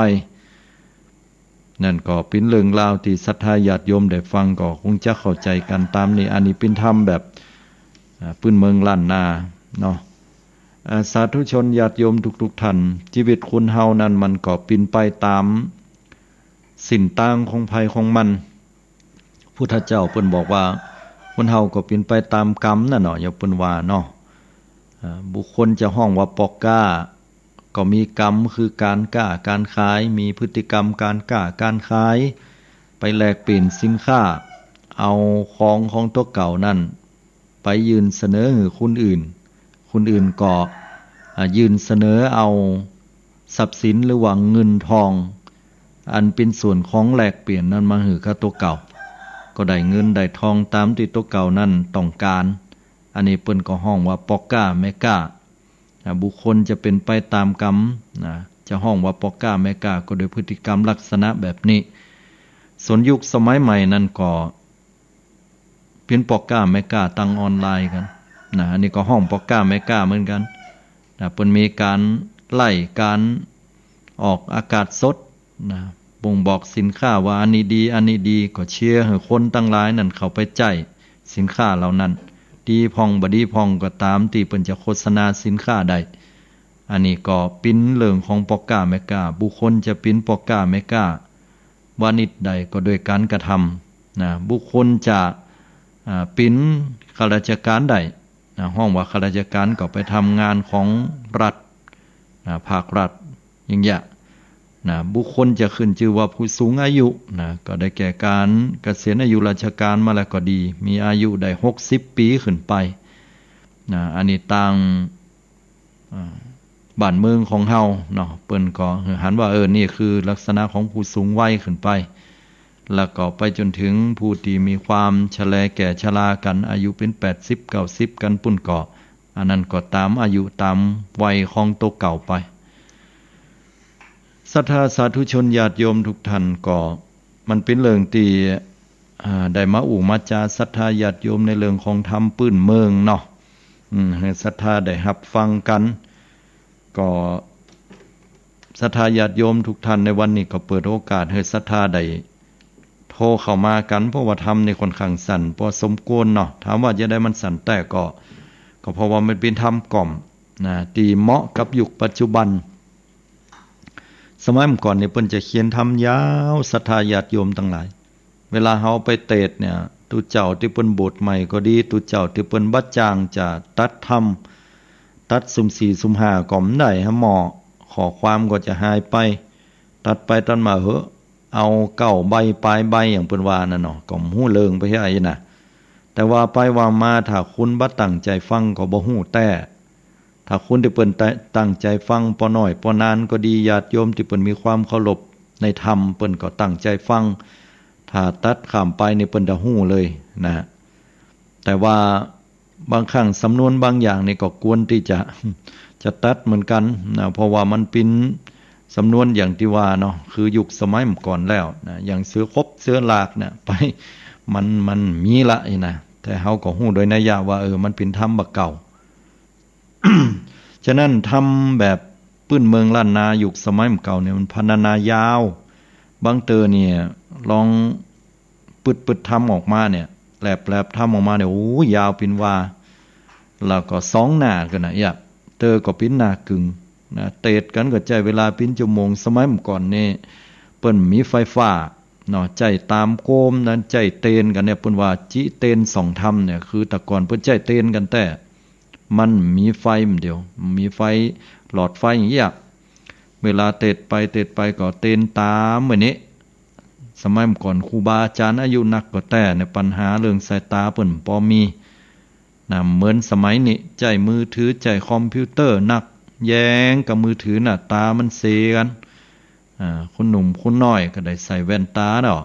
นั่นก็เป๋นเรื่องราวตี้ศรัทธาญาติโยมได้ฟังก็คงจะเข้าใจ๋กั๋นต๋ามนี้ อันนี้เป๋นธรรมแบบ อ่า ปื้นเมืองล้านนาเนาะ อ่า สาธุชนญาติโยมทุกๆ ท่าน จีวิตคนเฮานั้นมันก็เป๋นไปต๋ามเส้นตางของใผของมัน พุทธเจ้าเปิ้นบอกว่า คนเฮาก็เป๋นไปต๋ามกรรมนั่นเนาะ อย่างเปิ้นว่าเนาะ อ่า บุคคลจะฮ้องว่าป้อก๊า ก็มีกรรมคือก๋านก๊าก๋านขาย มีพฤติกรรมก๋านก๊าก๋านขาย ไปแลกเปลี่ยนสินค้า เอาของของตั๋วเก่านั้น ไปยื่นเสนอหื้อคนอื่น คนอื่นก็ อ่า ยื่นเสนอเอาทรัพย์สินหรือว่าเงินทอง อันเป๋นส่วนของแลกเปลี่ยนนั้นมาหื้อกับตั๋วเก่า ก็ได้เงินได้ทองต๋ามตี้ตั๋วเก่านั้นต้องก๋าน อันนี้เปิ้นก็ฮ้องว่าป้อก๊าแม่ก๊า อ่า บุคคลจะเป๋นไปต๋ามกรรมนะ จะฮ้องว่าป้อก๊าแม่ก๊าก็โดยพฤติกรรมลักษณะแบบนี้ ส่วนยุคสมัยใหม่นั้นก็ เป๋นป้อก๊าแม่ก๊าตางออนไลน์กั๋นนะ อันนี้ก็ฮ้องป้อก๊าแม่ก๊าเหมือนกั๋นนะ เปิ้นมีก๋านไลฟ์ก๋านออกอากาศสดนะ บ่งบอกสินค้าว่าอันนี้ดี อันนี้ดี ก็เชียร์หื้อคนตังหลายนั้นเข้าไปใจ๊สินค้าเหล่านั้น ดีพ่องบ่ดีพ่องก็ต๋ามตี้เปิ้นจะโฆษณาสินค้าได้ อันนี้ก็เป๋นเรื่องของป้อก๊าแม่ก๊า บุคคลจะเป๋นป้อก๊าแม่ก๊า วานิชได้ก็โดยก๋านกระทำนะ บุคคลจะ อ่า เป๋นข้าราชก๋านได้นะ ฮ้องว่าข้าราชก๋านก็ไปทำงานของรัฐนะ ภาครัฐ อย่างเงี้ยนะ บุคคลจะขึ้นจื้อว่าผู้สูงอายุนะ ก็ได้แก่ก๋านเกษียณอายุราชก๋านมาแล้วก็ดี มีอายุได้หกสิบปี๋ขึ้นไปนะ อันนี้ตาง อ่า บ้านเมืองของเฮาเนาะ เปิ้นก็หันว่า เออ นี่คือลักษณะของผู้สูงวัยขึ้นไป แล้วก็ไปจ๋นเถิงผู้ตี้มีความชะแลแก่ชรากั๋น อายุเป๋นแปดสิบ เก้าสิบกั๋นปุ้นก็ อันนั้นก็ต๋ามอายุต๋ามวัยของตั๋วเก่าไป ศรัทธาสาธุชนญาติโยมทุกท่านก็ มันเป๋นเรื่องตี้ อ่า ได้มาอู้มาจ๋าศรัทธาญาติโยมในเรื่องของธรรมปื้นเมืองเนาะ อืม หื้อศรัทธาได้ฮับฟังกั๋น ก็ศรัทธาญาติโยมทุกท่านในวันนี้ก็เปิดโอกาสหื้อศรัทธาได้โทรเข้ามากั๋น เพราะว่าธรรมนี่ค่อนข้างสั้นพอสมควรเนาะ ถามว่าจะใดมันสั้นแต๊ก็ ก็เพราะว่ามันเป๋นธรรมกล่อมนะ ตี้เหมาะกับยุคปัจจุบัน สมัยเมื่อก่อนนี่เปิ้นจะเขียนธรรมยาว ศรัทธาญาติโยมตังหลาย เวลาเฮาไปเตสน์เนี่ย ตุ๊เจ้าตี้เปิ้นบวชใหม่ก็ดี ตุ๊เจ้าตี้เปิ้นบ่จ้างจะตัดธรรม ตัดสุมสี่สุมห้าก็บ่ได้หาหม้อ ข้อความก็จะหายไป ตัดไปตัดมาเหอะ เอาเก้าใบปลายใบอย่างเปิ้นว่านั่นเนาะ ก็บ่ฮู้เรื่องไปเหียอะนะ แต่ว่าไปว่ามาถ้าคนบ่ตั้งใจ๋ฟังก็บ่ฮู้แต๊ ถ้าคนตี้เปิ้นตะ ตั้งใจ๋ฟัง ป้อน้อยป้อนานก็ดี ญาติโยมตี้เปิ้นมีความเคารพในธรรม เปิ้นก็ตั้งใจ๋ฟัง ถ้าตัดข้ามไปนี่เปิ้นจะฮู้เลยนะ แต่ว่าบางครั้งสำนวนบางอย่างนี่ก็ควรตี้จะ จะตัดเหมือนกั๋นนะ เพราะว่ามันเป๋นสำนวนอย่างตี้ว่าเนาะ คือยุคสมัยเมื่อก่อนแล้วนะ อย่างเสือขบเสือหลากเนี่ย ไป มัน มันมีละอี้นะ แต่เฮาก็ฮู้โดยนัยยะว่า เออ มันเป๋นธรรมบ่าเก่า ฉะนั้นธรรมแบบปื้นเมืองล้านนายุคสมัยเก่าเนี่ยมันพรรณนายาว บางเตื้อเนี่ยลองปึดๆ ธรรมออกมาเนี่ย แหลบๆ ธรรมออกมาเนี่ย โอ้ ยาวเป๋นวา แล้วก็สองหน้ากั๋นนะเอี้ย เตื้อก็เป๋นหน้ากึ่งนะ เตสน์กั๋นก็ใจ๊เวลาเป๋นชั่วโมง สมัยก่อนนี่เปิ้นมีไฟฟ้าเนาะ ใจ๊ต๋ามโกมนั้น ใจ๊เตนกั๋นเนี่ย เปิ้นว่าจิเตนส่องธรรมเนี่ย คือแต่ก่อนเปิ้นใจ๊เตนกั๋นแต๊ มันมีไฟ มันเดียว มีไฟ หลอดไฟอย่างเงี้ย เวลาเตสน์ไปเตสน์ไปก็เตนต๋ามแบบนี้ สมัยก่อนครูบาอาจ๋ารย์อายุนักก็แต๊เนี่ย ปัญหาเรื่องสายต๋าเปิ้นปอมีนะ เหมือนสมัยนี้ใจ๊มือถือใจ๊คอมพิวเตอร์นัก แยงกับมือถือน่ะ ต๋ามันเสกั๋น อ่า คนหนุ่มคนน้อยก็ได้ใส่แว่นต๋าเนาะ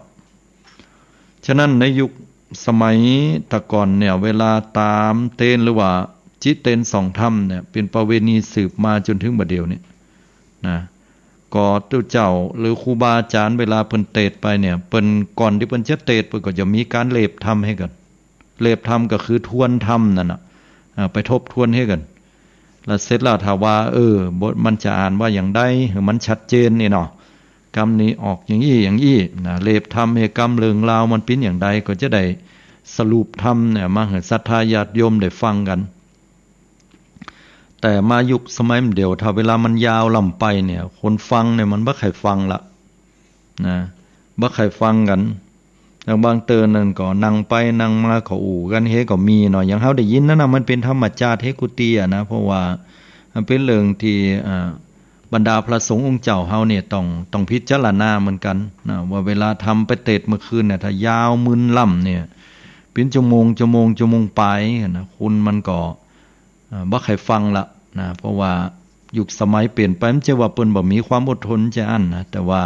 ฉะนั้นในยุคสมัยแต่ก่อนเนี่ย เวลาต๋ามเตนหรือว่าจิเตนส่องธรรมเนี่ย เป๋นประเวณีสืบมาจ๋นถึงบ่าเดี่ยวนี้นะ ก็ตุ๊เจ้าหรือครูบาอาจ๋ารย์เวลาเปิ้นเตสน์ไปเนี่ย เปิ้น ก่อนตี้เปิ้นจะเตสน์ เปิ้นก็จะมีก๋านเลบธรรมหื้อกั๋น เลบธรรมก็คือทวนธรรมนั่นน่ะ อ่า ไปทบทวนหื้อกั๋น แล้วเสร็จแล้วถ้าว่า เออ บทมันจะอ่านว่าอย่างใดหื้อมันชัดเจนนี่เนาะ กำนี้ออกอย่างอี้อย่างอี้นะ เลบธรรมหื้อกำเรื่องราวมันเป๋นอย่างใด ก็จะได้สรุปธรรมเนี่ยมาหื้อศรัทธาญาติโยมได้ฟังกั๋น แต่มายุคสมัยบ่าเดี่ยว ถ้าเวลามันยาวล้ำไปเนี่ย คนฟังเนี่ยมันบ่ใค่ฟังละ นะ บ่ใค่ฟังกั๋น อย่างบางเติมนั่นก็นั่งไปนั่งมาก็อู้กั๋นเฮก็มีเนาะ อย่างเฮาได้ยินนั่นน่ะ มันเป๋นธรรมชาติเฮกุติอะนะ เพราะว่ามันเป๋นเรื่องตี้ อ่า บรรดาพระสงฆ์องค์เจ้าเฮาเนี่ยต้อง ต้องพิจารณาเหมือนกั๋นนะ ว่าเวลาธรรมไปเตสน์เมื่อคืนเนี่ย ถ้ายาวมึนล้ำเนี่ย เป๋นชั่วโมง ชั่วโมง ชั่วโมงป๋ายนะ คนมันก็ อ่า บ่ใค่ฟังละนะ เพราะว่ายุคสมัยเปลี่ยนไป บ่ใจ้ว่าเปิ้นบ่มีความอดทนจะอั้นนะ แต่ว่า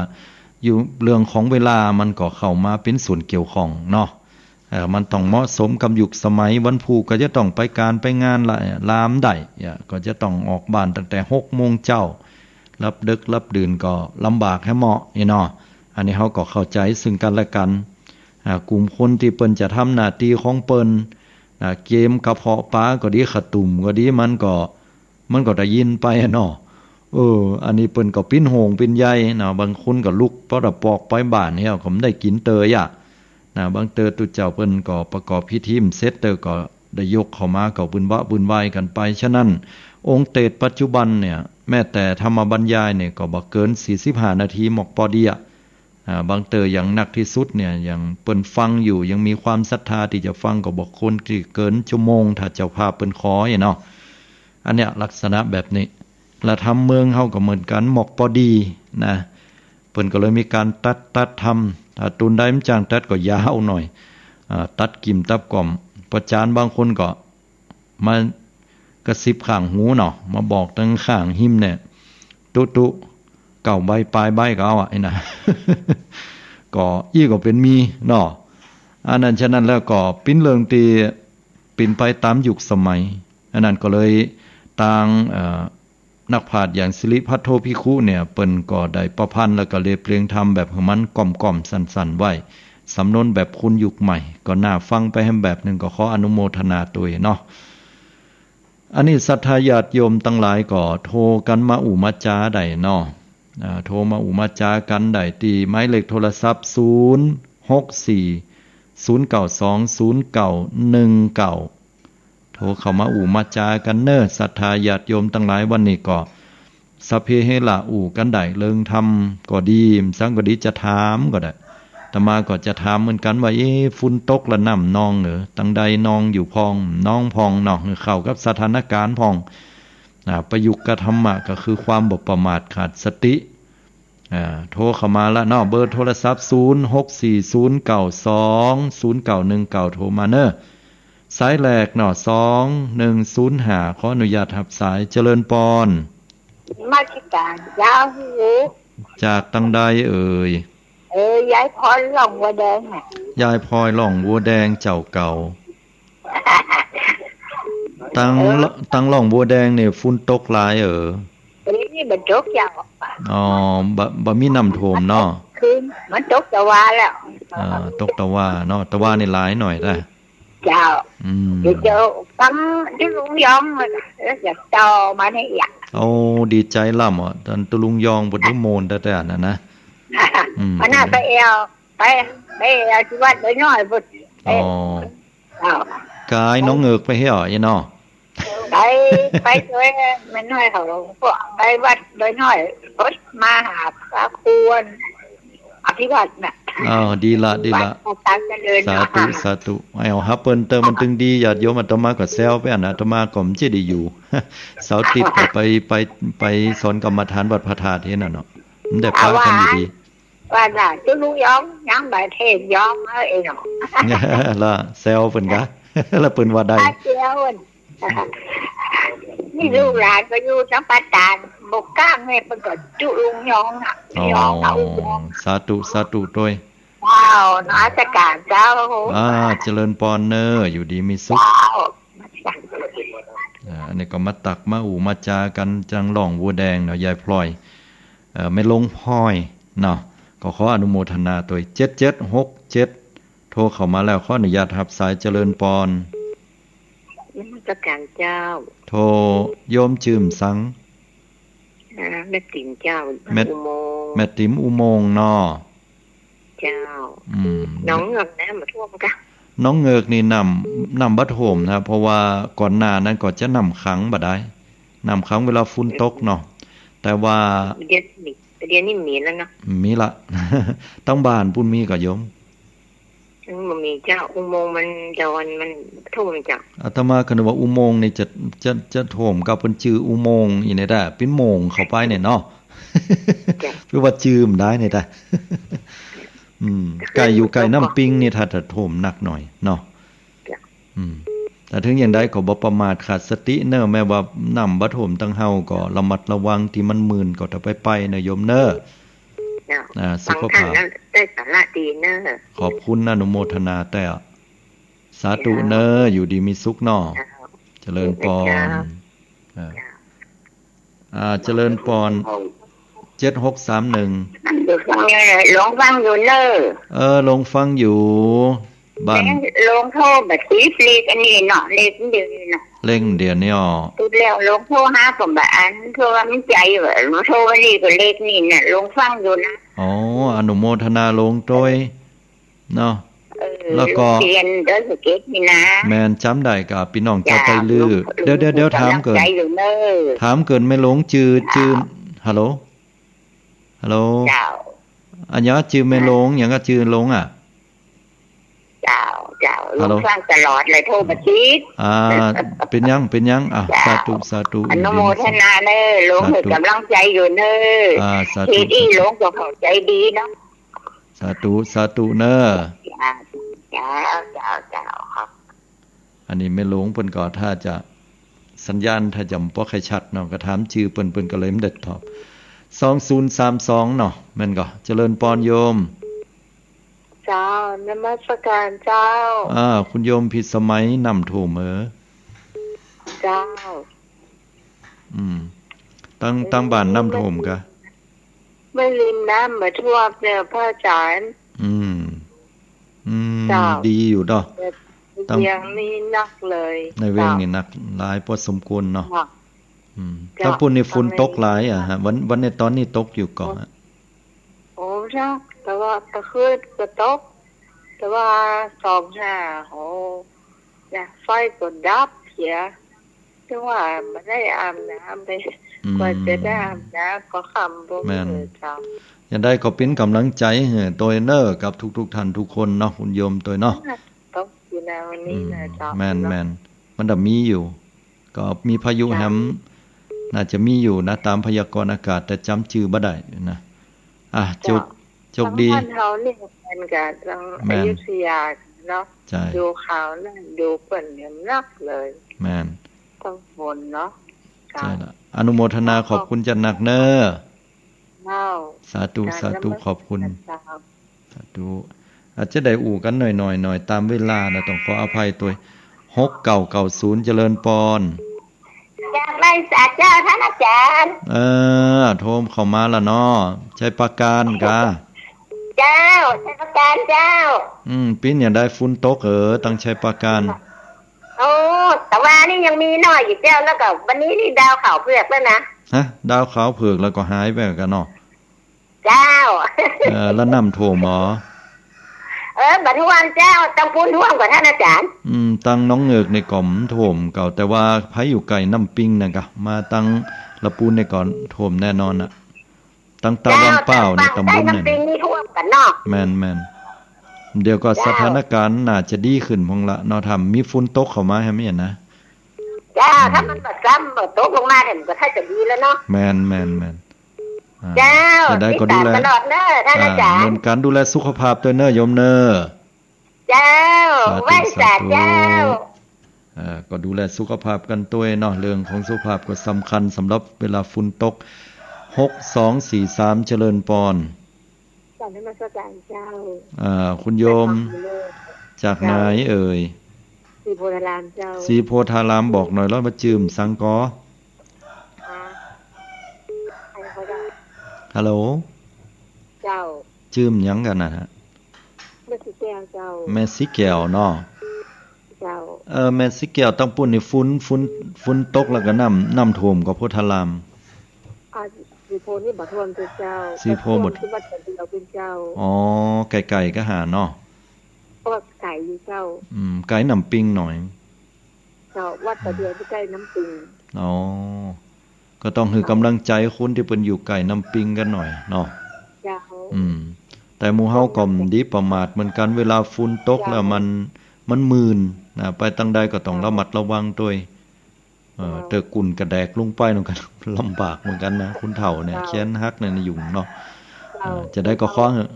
อยู่เรื่องของเวลามันก็เข้ามาเป๋นส่วนเกี่ยวข้องเนาะ เอ่อ มันต้องเหมาะสมกับยุคสมัย วันพูกก็จะต้องไปก๋านไปงานละ ลาบ่ได้ เนี่ย ก็จะต้องออกบ้านตั้งแต่หกโมงเจ๊า ลับดึกลับดื่นก็ลำบากแฮะเหมาะนี่เนาะ อันนี้เฮาก็เข้าใจ๋ซึ่งกั๋นและกั๋น อ่า กลุ่มคนตี้เปิ้นจะทำหน้าตี้ของเปิ้น อ่า เกียมกระเพาะป๋าก็ดี ข้าวตุ้มก็ดี มันก็ มันก็ได้ยินไปอะเนาะ เออ อันนี้เปิ้นก็เป๋นห่วงเป๋นใยนะ บางคนก็ลุกปอดปอกไปบ้านเหี้ยว ก็บ่ได้กิ๋นเตยอะนะ บางเตอตุ๊เจ้าเปิ้นก็ประกอบพิธีบ่เสร็จเตอ ก็ได้ยกเข้ามาก็วุ่นวะวุ่นวายกั๋นไป ฉะนั้นองค์เตสน์ปัจจุบันเนี่ย แม้แต่ธรรมบรรยายเนี่ยก็บ่เกินสี่สิบห้านาทีหมอกปอดีอะ อ่า บางเตออย่างนักตี้สุดเนี่ย อย่างเปิ้นฟังอยู่ ยังมีความศรัทธาตี้จะฟังก็บ่ควรตี้เกินชั่วโมง ถ้าเจ้าภาพเปิ้นขอเนี่ยเนาะ อันเนี้ยลักษณะแบบนี้ และธรรมเมืองเฮาก็เหมือนกั๋น หมอกปอดีนะ เปิ้นก็เลยมีก๋านตัด ตัดธรรม ถ้าตูนใดมันจ้างตัดก็ยาวหน่อย อ่า ตัดกิ่มตัดก่อม อาจ๋ารย์บางคนก็ มากระซิบข้างหูเนาะ มาบอกตังข้างหิมเนี่ย ตุ๊ ตุ๊ เก้าใบปายใบก็เอาอะ ไอ้นะ ก็อี้ก็เป๋นมีเนาะ อันนั้น ฉะนั้นแล้วก็เป๋นเรื่องตี้เป๋นไปต๋ามยุคสมัย อันนั้นก็เลยตาง เอ่อ นักปราชญ์อย่างสิริพัทโทภิกขุเนี่ย เปิ้นก็ได้ประพันธ์แล้วก็เรียบเรียงธรรมแบบหื้อมันก้อมๆ สั้นๆ ไว้ สำนวนแบบคนยุคใหม่ ก็น่าฟังไปแหมแบบนึ่ง ก็ขออนุโมทนาตวยเนาะ อันนี้ศรัทธาญาติโยมตังหลายก็โทรกั๋นมาอู้มาจ๋าได้เนาะ อ่า โทรมาอู้มาจ๋ากั๋นได้ตี้หมายเลขโทรศัพท์ ศูนย์ หก สี่ ศูนย์ เก้า สอง ศูนย์ เก้า หนึ่ง เก้า โทรเข้ามาอู้มาจ๋ากั๋นเน่อ ศรัทธาญาติโยมตังหลาย วันนี้ก็ สัพเพเหระ อู้กั๋นได้เรื่องธรรมก็ดี สังก็ดี จะถามก็ได้ อาตมาก็จะถามเหมือนกั๋นว่า เอ๊ะ ฝนตกละน้ำนองเหรอ ตังใดนองอยู่พ่อง นองพ่องเนาะ เข้ากับสถานการณ์พ่อง อ่า ประยุกต์กับธรรมะก็คือความบ่ประมาทขาดสติ อ่า โทรเข้ามาละเนาะ เบอร์โทรศัพท์ ศูนย์ หก สี่ ศูนย์ เก้า สอง ศูนย์ เก้า หนึ่ง เก้า โทรมาเน่อ สายแรกเนาะ สอง หนึ่ง ศูนย์ ห้า ขออนุญาตฮับสาย เจริญปอน นมัสก๋านเจ้า จากตังใดเอ่ย เออ ยายพรหล่องวัวแดงน่ะ ยายพลอยหล่องวัวแดงเจ้าเก่า ตัง เออ ตังหล่องวัวแดงเนี่ยฝนตกหลายเอ่อ เดี๋ยวนี้มันตกยาว อ๋อ บ่ บ่มีน้ำท่วมเนาะ คือมันตกตะวาแล้ว อ่า ตกตะวาเนาะ ตะวานี่หลายหน่อยนะ เจ้า อืม เดี๋ยวจะฟังตี้ลุงยอง แล้วจะต่อมาเนี่ยอีก โอ้ ดีใจ๋ล้ำอ่ะ ตันตุ๊ลุงยองเปิ้นโมนแต๊ๆ นั่นนะ อืม มันน่าไปแอว ไป ไปแอวตี้วัดดอยน้อยพุ้น อ๋อ เจ้า ก๋ายหนองเงือกไปเหี้ยวอะเนาะ ไป ไปตวยแม่น้อยเขา พวกไปวัดดอยน้อยพุ้น มาหาพระครูอภิวัฒน์น่ะ อ้าว ดีละ ดีละ วัดพระเจริญ สาธุ เนาะ สาธุ เอาฮับเปิ้นเติมมันตึงดี ญาติโยม อาตมาก็แซวไปอันนะ อาตมาก็บ่ใจ้ได้อยู่ เสาร์อาทิตย์ก็ไป ไป ไปสอนกรรมฐานวัดพระธาตุหั้นน่ะเนาะ บ่ได้ปะกั๋นอยู่ดี ว่าน่ะ ตุ๊ลุงยองยังบ่เทศน์ยองเอ้ยเนาะ ละแซวเปิ้นกะ ละเปิ้นว่าได้ แซวเปิ้น นี่ลูกหลานก็อยู่สัมปทาน บ่ก้างแม่เปิ้นก็จุลงยองน่ะ อ๋อ ยองเอายอง สาธุ สาธุตวย เจ้า นมัสการเจ้า อ่า เจริญปอนเน่อ อยู่ดีมีสุข เจ้า อ่า อันนี้ก็มาตักมาอู้มาจากั๋นจังหล่องวัวแดงเนาะ ยายพลอย เอ่อ แม่ลงพลอยเนาะ ก็ขออนุโมทนาตวย เจ็ดเจ็ดหกเจ็ด โทรเข้ามาแล้ว ขออนุญาตฮับสาย เจริญปอน นมัสการเจ้า โทร โยมจื้อสัง อ่า แม่ติ๋มเจ้า แม่ อุโมงค์ แม่ติ๋มอุโมงค์เนาะ เจ้า อืม หนองเงือกน้ำบ่ท่วมกะ หนองเงือกนี่น้ำ น้ำบ่ท่วมนะ เพราะว่าก่อนหน้านั้นก็จะน้ำขังบ่ได้ น้ำขังเวลาฝนตกเนาะ แต่ว่า เดี๋ยวนี้ เดี๋ยวนี้มีแล้วเนาะ มีละ ตังบ้านปุ้นมีก่อโยม อืม บ่มีเจ้า อุโมงค์มันดอนมันท่วมเจ้า อาตมาก็นึกว่าอุโมงค์นี่จะ จะ จะท่วม ก็เปิ้นจื้ออุโมงค์อีนี่แต๊ เป๋นโมงค์เข้าไปเนี่ยเนาะ เจ้า เปิ้นว่าจื้อบ่ได้เนี่ยแต๊ อืม ใก้อยู่ใก้น้ำปิงนี่ถ้าจะท่วมหนักหน่อยเนาะ เจ้า อืม แต่ถึงอย่างใดก็บ่ประมาทขาดสติเน่อ แม้ว่าน้ำบ่ท่วมตังเฮาก็ระมัดระวังตี้มันมื่นก็จะไปไปเน่อโยมเน่อ เจ้า อ่า สุขภาพ ฟังธรรมแล้วได้สาระดีเน่อ ขอบคุณอนุโมทนาแต๊ สาธุเน่อ เจ้า อยู่ดีมีสุขเนาะ เจ้า เจริญปอน เจ้า อ่า เจ้า อ่า เจริญปอน เจ็ดหกสามหนึ่ง หลวงฟังอยู่เน่อ เออ หลวงฟังอยู่ บ้าน หลวงโทรบ่ติดเลขอันนี้เนาะ เลขเดียวนี่เนาะ เลขเดียวนี่อ๋อ ติดแล้วหลวงโทรหาก็บ่อั้น เพราะว่ามันไก๋ว่าหลวงโทรมานี่ก็เลขนี่น่ะ หลวงฟังอยู่นะ อ๋อ อนุโมทนาหลวงตวยเนาะ เออ แล้วก็ เปลี่ยนเด้อ สะเก็ดนี่นะ แม่น จ๋ำได้ก่ะ ปี้น้องจาวไตลื้อ เดี๋ยว เดี๋ยว เดี๋ยว ถามเกิน กำลังใจ๋อยู่เน่อ ถามเกินแม่หลวงจื้อ จื้อ ฮัลโหล ฮัลโหล เจ้า อะหยังจื้อแม่หลวง หยังก็จื้อหลวงอะ เจ้า เจ้า ฮัลโหล หลวงฟังตลอดเลย โทรมาติด อ่า เป๋นหยัง เป๋นหยัง อ่ะ เจ้า สาธุ สาธุ อนุโมทนาเน่อ หลวง สาธุ หื้อกำลังใจ๋อยู่เน่อ อ่า สาธุ เฮ็ดอี้ สาธุ หลวงก็เข้าใจ๋ดีเนาะ สาธุ สาธุเน่อ เจ้า เจ้า เจ้า ครับ อันนี้แม่หลวงเปิ้นก็ถ้าจะสัญญาณถ้าจะบ่ค่อยชัดเนาะ ก็ถามจื้อเปิ้น เปิ้นก็เลยบ่ได้ตอบ สองศูนย์สามสองเนาะ แม่นก่อ เจริญปอนโยม เจ้า นมัสการเจ้า อ่า คุณโยมพิสมัย น้ำท่วมเหรอ เจ้า อืม ตัง ตังบ้านน้ำท่วมกะ แม่ริมน้ำบ่ท่วมเน่อพระอาจารย์ อืม อืม เจ้า ดีอยู่เนาะ แต่ ตัง เวียงนี่หนักเลย ในเวียง เจ้า นี่หนักหลายพอสมควรเนาะ ค่ะ อืม เจ้า ตังปุ้นนี่ฝนตกหลายอะฮะ วัน วันนี้ตอนนี้ตกอยู่ก่อฮะ โอ้ เจ้า แต่ว่าตะคืนก็ตก แต่ว่าสองห้า โอ้ เนี่ย ไฟก็ดับเสีย ถึงว่าบ่ได้อาบน้ำไป อืม กว่าจะได้อาบน้ำก็ค่ำบ่ แม่น เออ เจ้า อย่างใดก็เป๋นกำลังใจ๋หื้อตวยเน่อกับทุกๆ ท่านทุกคนเนาะ คุณโยมตวยเนาะ ตกอยู่นะวันนี้นะ อืม เจ้า แม่น เนาะ แม่น มันจะมีอยู่ ก็มีพายุ เจ้า แหม น่าจะมีอยู่นะ ตามพยากรณ์อากาศ แต่จ๋ำจื้อบ่ได้นะ อ่ะ เจ้า โจก โจกดี ทางบ้านเฮานี่เหมือนกัน ทาง แม่น อยุธยาเนาะ ใช่ ดูข่าวนั่น ดูเปิ้นเนี่ยหนักเลย แม่น ต้องฝนเนาะ ใช่ละ อนุโมทนาขอบคุณจัดหนักเน่อ เจ้า สาธุ สาธุ ขอบคุณ เจ้า สาธุ อาจจะได้อู้กั๋นหน่อยๆ หน่อย ตามเวลานะ ต้องขออภัยตวย หกเก้าเก้าศูนย์ เจริญปอน จากไร่สาเจ้าท่านอาจารย์ เออ โทรเข้ามาละเนาะ ชัยปราการกา เจ้า ชัยปราการเจ้า อืม เป๋นอย่างใดฝนตกเหรอ ตังชัยปราการ โอ้ ตะวานี่ยังมีหน่อยอยู่เจ้า แล้วก็วันนี้นี่ดาวขาวเผือกแล้วนะ ฮะ ดาวขาวเผือกแล้วก็หายไปกะเนาะ เจ้า เออ แล้วน้ำท่วมเหรอ เออ บ่ท่วมเจ้า ตังปูนท่วมก่อท่านอาจารย์ อืม ตังหนองเงือกนี่ก็บ่ท่วมก่อ แต่ว่าใผอยู่ใก้น้ำปิงนั่นกะ มาตังละปูนนี่ก็ท่วมแน่นอนน่ะ ตังตาวังเป้านี่ เจ้า ตำบลนี่ ตังใต้น้ำปิงนี่ท่วมก่อเนาะ แม่นๆ เดี๋ยวก็ เจ้า สถานการณ์น่าจะดีขึ้นพ่องละเนาะ ถ้ามีฝนตกเข้ามาแหมนะ เจ้า อืม ถ้ามันบ่ซ้ำบ่ตกลงมาเนี่ยมันก็ถ้าจะดีแล้วเนาะ แม่นๆๆ อ่า เจ้า จะได้ก็ดูแล ติดตามตลอดเน่อท่านอาจารย์ อ่า เหมือนกั๋น ดูแลสุขภาพตวยเน่อโยมเน่อ เจ้า สาธุ ไหว้สา สาธุ เจ้า เอ่อ ก็ดูแลสุขภาพกั๋นตวยเนาะ เรื่องของสุขภาพก็สำคัญสำหรับเวลาฝุ่นตก หกสองสี่สาม เจริญปอน กราบนมัสการเจ้า อ่า คุณโยม จากไหนเอ่ย ศรีโพธารามเจ้า ศรีโพธาราม บอกหน่อยแล้วว่าจื้มสังก่อ อ่า ฮัลโหล เจ้า จื้มหยังกั๋นนะฮะ แม่ศรีแก้วเจ้า แม่ศรีแก้วเนาะ เจ้า เออ แม่ศรีแก้ว ตังปุ้นนี่ฝุ่น ฝุ่น ฝุ่นตกแล้วก็น้ำ น้ำท่วมก่อโพธาราม อ่า ศรีโพนี่บ่ท่วมเจ้า ศรีโพบ่ ท่วมที่วัดตะเดียวเปิ้นเจ้า อ๋อ ไก่ๆ ก็หาเนาะ ก็ไก๋อยู่เจ้า อืม ไก๋น้ำปิงหน่อย เจ้า วัดตะเดียวที่ใก้น้ำปิง อ๋อ ก็ต้องหื้อ เจ้า ก๋ำลังใจ๋คนตี้เปิ้นอยู่ไก๋น้ำปิงกั๋นหน่อยเนาะ เจ้า อืม แต่หมู่เฮาก็บ่ดีประมาทเหมือนกั๋น เวลาฝุ่นตกแล้วมัน เจ้า มันมื่นนะ ไปตางใดก็ต้อง เจ้า ระมัดระวังตวย เอ่อ เจ้า เตื้อกุ่นกระแดกลงไปนั่นก็ลำบากเหมือนกั๋นนะ คนเฒ่าเนี่ย เจ้า แขนหักเนี่ย หยุงเนาะ เจ้า เอ่อ จะได้ก็ขอหื้อ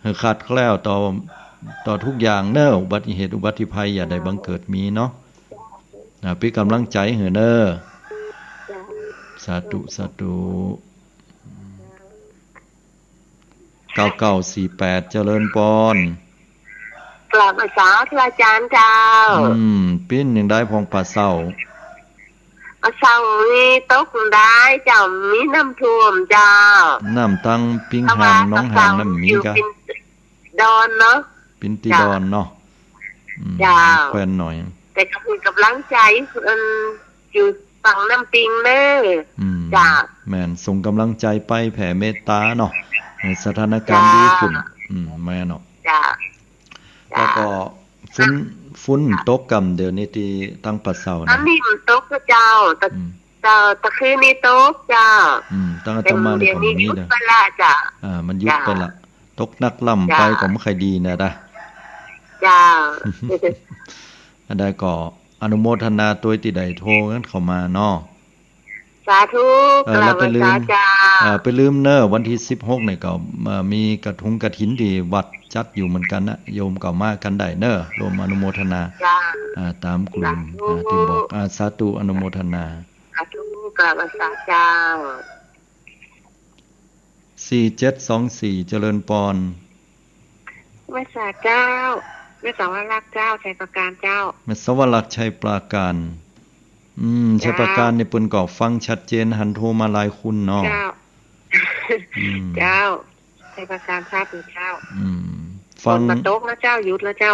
หื้อคลาดแคล้วต่อ ต่อทุกอย่างเน้อ อุบัติเหตุอุบัติภัยอย่าได้บังเกิดมีเนาะ อ่า เป๋นก๋ำลังใจ๋หื้อเน้อ สาธุ สาธุ เก้าเก้าสี่แปด เจริญปอน กราบนมัสการพระอาจารย์เจ้า อืม เป๋นหยังใดพ่องป่าเซ้า ป่าเซ้ามีตกได้เจ้า มีน้ำท่วมเจ้า น้ำตังปิงห่างหนองห่างน้ำมีก่ะ อยู่ปินดอนเนาะ ปินตี้ดอนเนาะ เจ้า อืม เจ้า แคว่นหน่อย แต่ก็หื้อก๋ำลังใจ๋ เอิ่ม อยู่ฝั่งน้ำปิงเน้อ อืม เจ้า แม่น ส่งก๋ำลังใจ๋ไป แผ่เมตต๋าเนาะ ให้สถานการณ์ เจ้า ดีขึ้น อืม แม่นเนาะ เจ้า แล้วก็ เจ้า ฝุ่น ฝุ่นตกก่ำเดี๋ยวนี้ตี้ตังป่าเซ้านะ อันนี้มันตกเจ้า แต่ อืม เจ้า ตะคืนนี้ตกเจ้า อืม ตังอาตมานี่ก็มีเด้อ แต่เดี๋ยวนี้หยุดไปละเจ้า อ่า มันหยุดไปละ เจ้า ตกหนักล้ำไป เจ้า ก็บ่ค่อยดีนะ เจ้า อันใดก็อนุโมทนาตวยตี้ได้โทรกั๋นเข้ามาเนาะ สาธุ เออ แล้วไปลืม กราบนมัสการเจ้า เออ ไปลืมเน้อ วันตี้สิบหกนี่ก็ เอ่อ มีกระทุงกฐินตี้วัดจัดอยู่เหมือนกั๋นนะ โยมก็มากั๋นได้เน้อ ร่วมอนุโมทนา เจ้า อ่า ต๋ามกลุ่ม สาธุ อ่า ตี้บอก อ่า สาธุ อนุโมทนา สาธุ กราบนมัสการเจ้า สี่เจ็ดสองสี่ เจริญปอน นมัสการเจ้า แม่สวรักษ์เจ้า ชัยปราการเจ้า แม่สวรักษ์ ชัยปราการ อืม เจ้า ชัยปราการนี่เปิ้นก็ฟังชัดเจน หันโทรมาหลายคนเนาะ เจ้า อืม เจ้า ชัยปราการทราบอยู่เจ้า อืม ฝนบ่ตกแล้วเจ้า หยุดแล้วเจ้า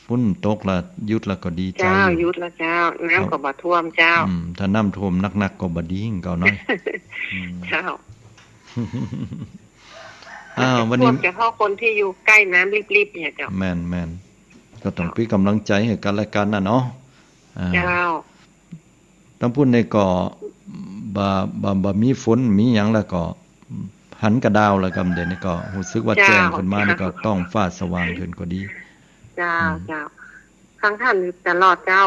ฝนตกละ หยุดละก็ดีใจ๋ เจ้า อยู่ หยุดละเจ้า น้ำก็บ่ท่วมเจ้า อืม ถ้าน้ำท่วมหนักๆ ก็บ่ดีหื้อเก่าน้อย อืม เจ้า อ้าว วันนี้ ท่วมเฉพาะคนตี้อยู่ใก้น้ำริบๆ เนี่ยเจ้า แม่นๆ ก็ต้องเป๋นก๋ำลังใจ๋หื้อกั๋นและกั๋นนะเนาะ อ่า เจ้า ตังปุ้นนี่ก็บ่ บ่ บ่มีฝนมีหยังแล้วก็หันกาดาวแล้วก่ำ เดี๋ยวนี้ก็ฮู้สึกว่า เจ้า แจ้งขึ้นมานี่ก็ ท้องฟ้าสว่างขึ้นก็ดี เจ้า อืม เจ้า ฟังท่านอยู่ตลอดเจ้า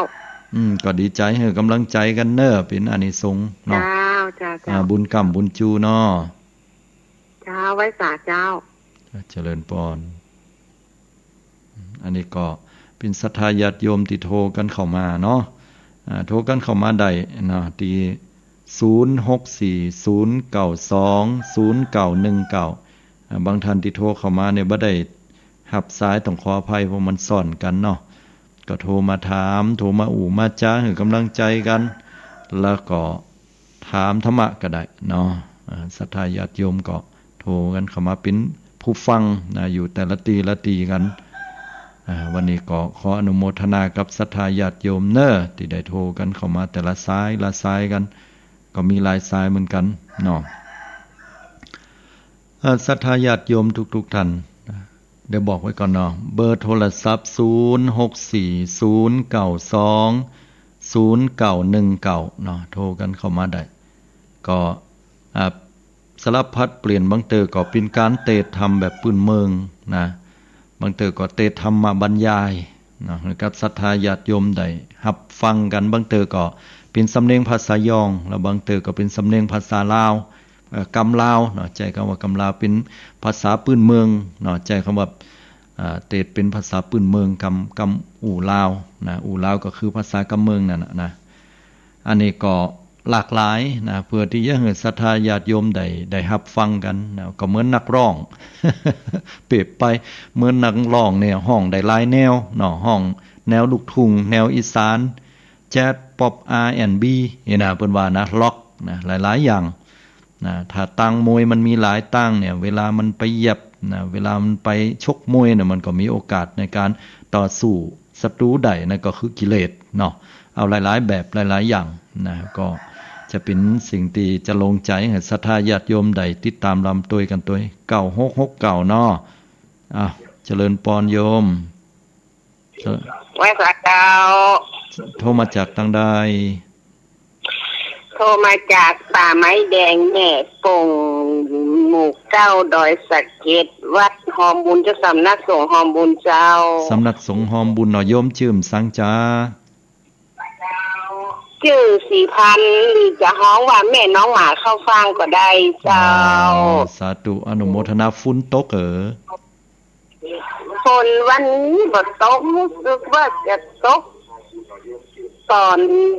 อืม ก็ดีใจ๋ หื้อก๋ำลังใจ๋กั๋นเน้อ เป๋นอานิสงส์เนาะ เจ้า เจ้า เจ้า อ่า บุญกำบุญจูเนาะ เจ้า ไหว้สาเจ้า เจริญปอน อันนี้ก็เป๋นศรัทธาญาติโยมตี้โทรกั๋นเข้ามาเนาะ อ่า โทรกั๋นเข้ามาได้เนาะ ตี้ ศูนย์ หก สี่ ศูนย์ เก้า สอง ศูนย์ เก้า หนึ่ง เก้า อ่า บางท่านตี้โทรเข้ามาเนี่ยบ่ได้ฮับสาย ต้องขออภัย เพราะมันซ้อนกั๋นเนาะ ก็โทรมาถาม โทรมาอู้มาจ๋า หื้อก๋ำลังใจ๋กั๋น แล้วก็ ถามธรรมะก็ได้เนาะ อ่า ศรัทธาญาติโยมก็โทรกั๋นเข้ามาเป๋นผู้ฟังนะ อยู่แต่ละตี้ละตี้กั๋น อ่า วันนี้ก็ขออนุโมทนากับศรัทธาญาติโยมเน้อ ตี้ได้โทรกั๋นเข้ามาแต่ละสายละสายกั๋น ก็มีหลายสายเหมือนกั๋นเนาะ เอ่อ ศรัทธาญาติโยมทุกๆ ท่าน เดี๋ยวบอกไว้ก่อนเนาะ เบอร์โทรศัพท์ ศูนย์ หก สี่ ศูนย์ เก้า สอง ศูนย์ เก้า หนึ่ง เก้า เนาะ โทรกั๋นเข้ามาได้ ก็ อ่า สลับผลัดเปลี่ยน บางเตื้อก็เป๋นก๋านเตสน์ธรรมแบบปื้นเมืองนะ บางเตื้อก็เตสน์ธรรมบรรยายเนาะ หื้อกับศรัทธาญาติโยมได้ฮับฟังกั๋น บางเตื้อก็เป๋นสำเนียงภาษายอง แล้วบางเตื้อก็เป๋นสำเนียงภาษาลาว เอ่อ กำลาวเนาะ ใจ๊กำว่ากำลาว เป๋นภาษาปื้นเมืองเนาะ ใจ๊กำว่า อ่า เตสเป๋นภาษาปื้นเมืองกำ กำอู่ลาวนะ อู่ลาวก็คือภาษากำเมืองนั่นน่ะนะ อันนี้ก็หลากหลายนะ เปื้อตี้จะหื้อศรัทธาญาติโยมได้ ได้ฮับฟังกั๋นนะ ก็เหมือนนักฮ้อง เปรียบไปเหมือนนักฮ้องเนี่ย ฮ้องได้หลายแนวเนาะ ฮ้องแนวลูกทุ่ง แนวอีสาน แจ๊ส ป๊อป อาร์แอนด์บี นี่นะ เปิ้นว่านะ ร็อกนะ หลายๆ อย่าง นะ ถ้าตางมวยมันมีหลายตางเนี่ย เวลามันไปเหยียบนะ เวลามันไปชกมวยเนี่ย มันก็มีโอกาสในก๋านต่อสู้ศัตรูได้ นั่นก็คือกิเลสเนาะ เอาหลายๆ แบบหลายๆ อย่างนะ ก็จะเป๋นสิ่งตี้จะลงใจ๋หื้อศรัทธาญาติโยมได้ติดต๋ามลำตวยกั๋นตวย เก้าหกหกเก้า เนาะ อ่ะ เจริญปอนโยม ไหว้สาเจ้า โทรมาจากตางใด โทรมาจากป่าไม้แดง แม่ป่ง หมู่เก้า ดอยสะเก็ด วัดฮอมบุญเจ้า สำนักสงฆ์ฮอมบุญเจ้า สำนักสงฆ์ฮอมบุญเนาะ โยมจื้อหยังจ๊ะ จื้อศรีพันธ์ หรือจะฮ้องว่าแม่น้องหมาเข้าฟางก็ได้เจ้า อ๋อ สาธุ อนุโมทนา ฝนตกเหรอ ฝนวันนี้บ่ตก ฮู้สึกว่าจะตกต๋อน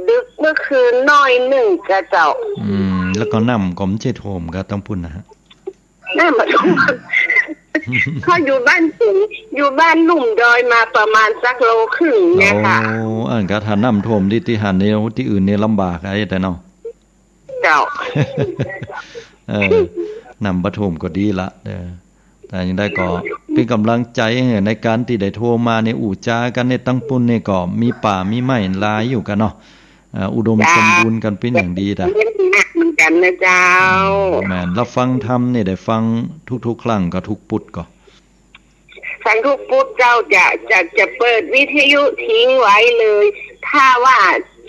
ดึกเมื่อคืนหน้อยนึ่งกะเจ้า อืม แล้วก็น้ำก็บ่ใจ้ท่วมกาตางปุ้นนะฮะ น้ำบ่ท่วม เพราะอยู่บ้านสูง อยู่บ้านลุ่มดอยมาประมาณสักโลครึ่งเนี่ยค่ะ โอ้ อันกาถ้าน้ำท่วมตี้ ตี้หั้นนี่ ตี้อื่นนี่ลำบากไอ้แต่เนาะ เจ้า เออ น้ำบ่ท่วมก็ดีละ เออ แต่อย่างใดก็เป๋นก๋ำลังใจ๋ในก๋านตี้ได้โทรมาในอู้จ๋ากั๋นในตางปุ้นนี่ก็มีป่ามีไม้หลายอยู่กาเนาะ เอ่อ อุดมสมบูรณ์กั๋นเป๋นอย่างดีตะ เล่นหนักเหมือนกันนะเจ้า แม่น แล้วฟังธรรมนี่ได้ฟังทุกๆ ครั้งกาทุกปุดก่อ ฟังทุกปุดเจ้า จะ จะ จะเปิดวิทยุทิ้งไว้เลย ถ้าว่า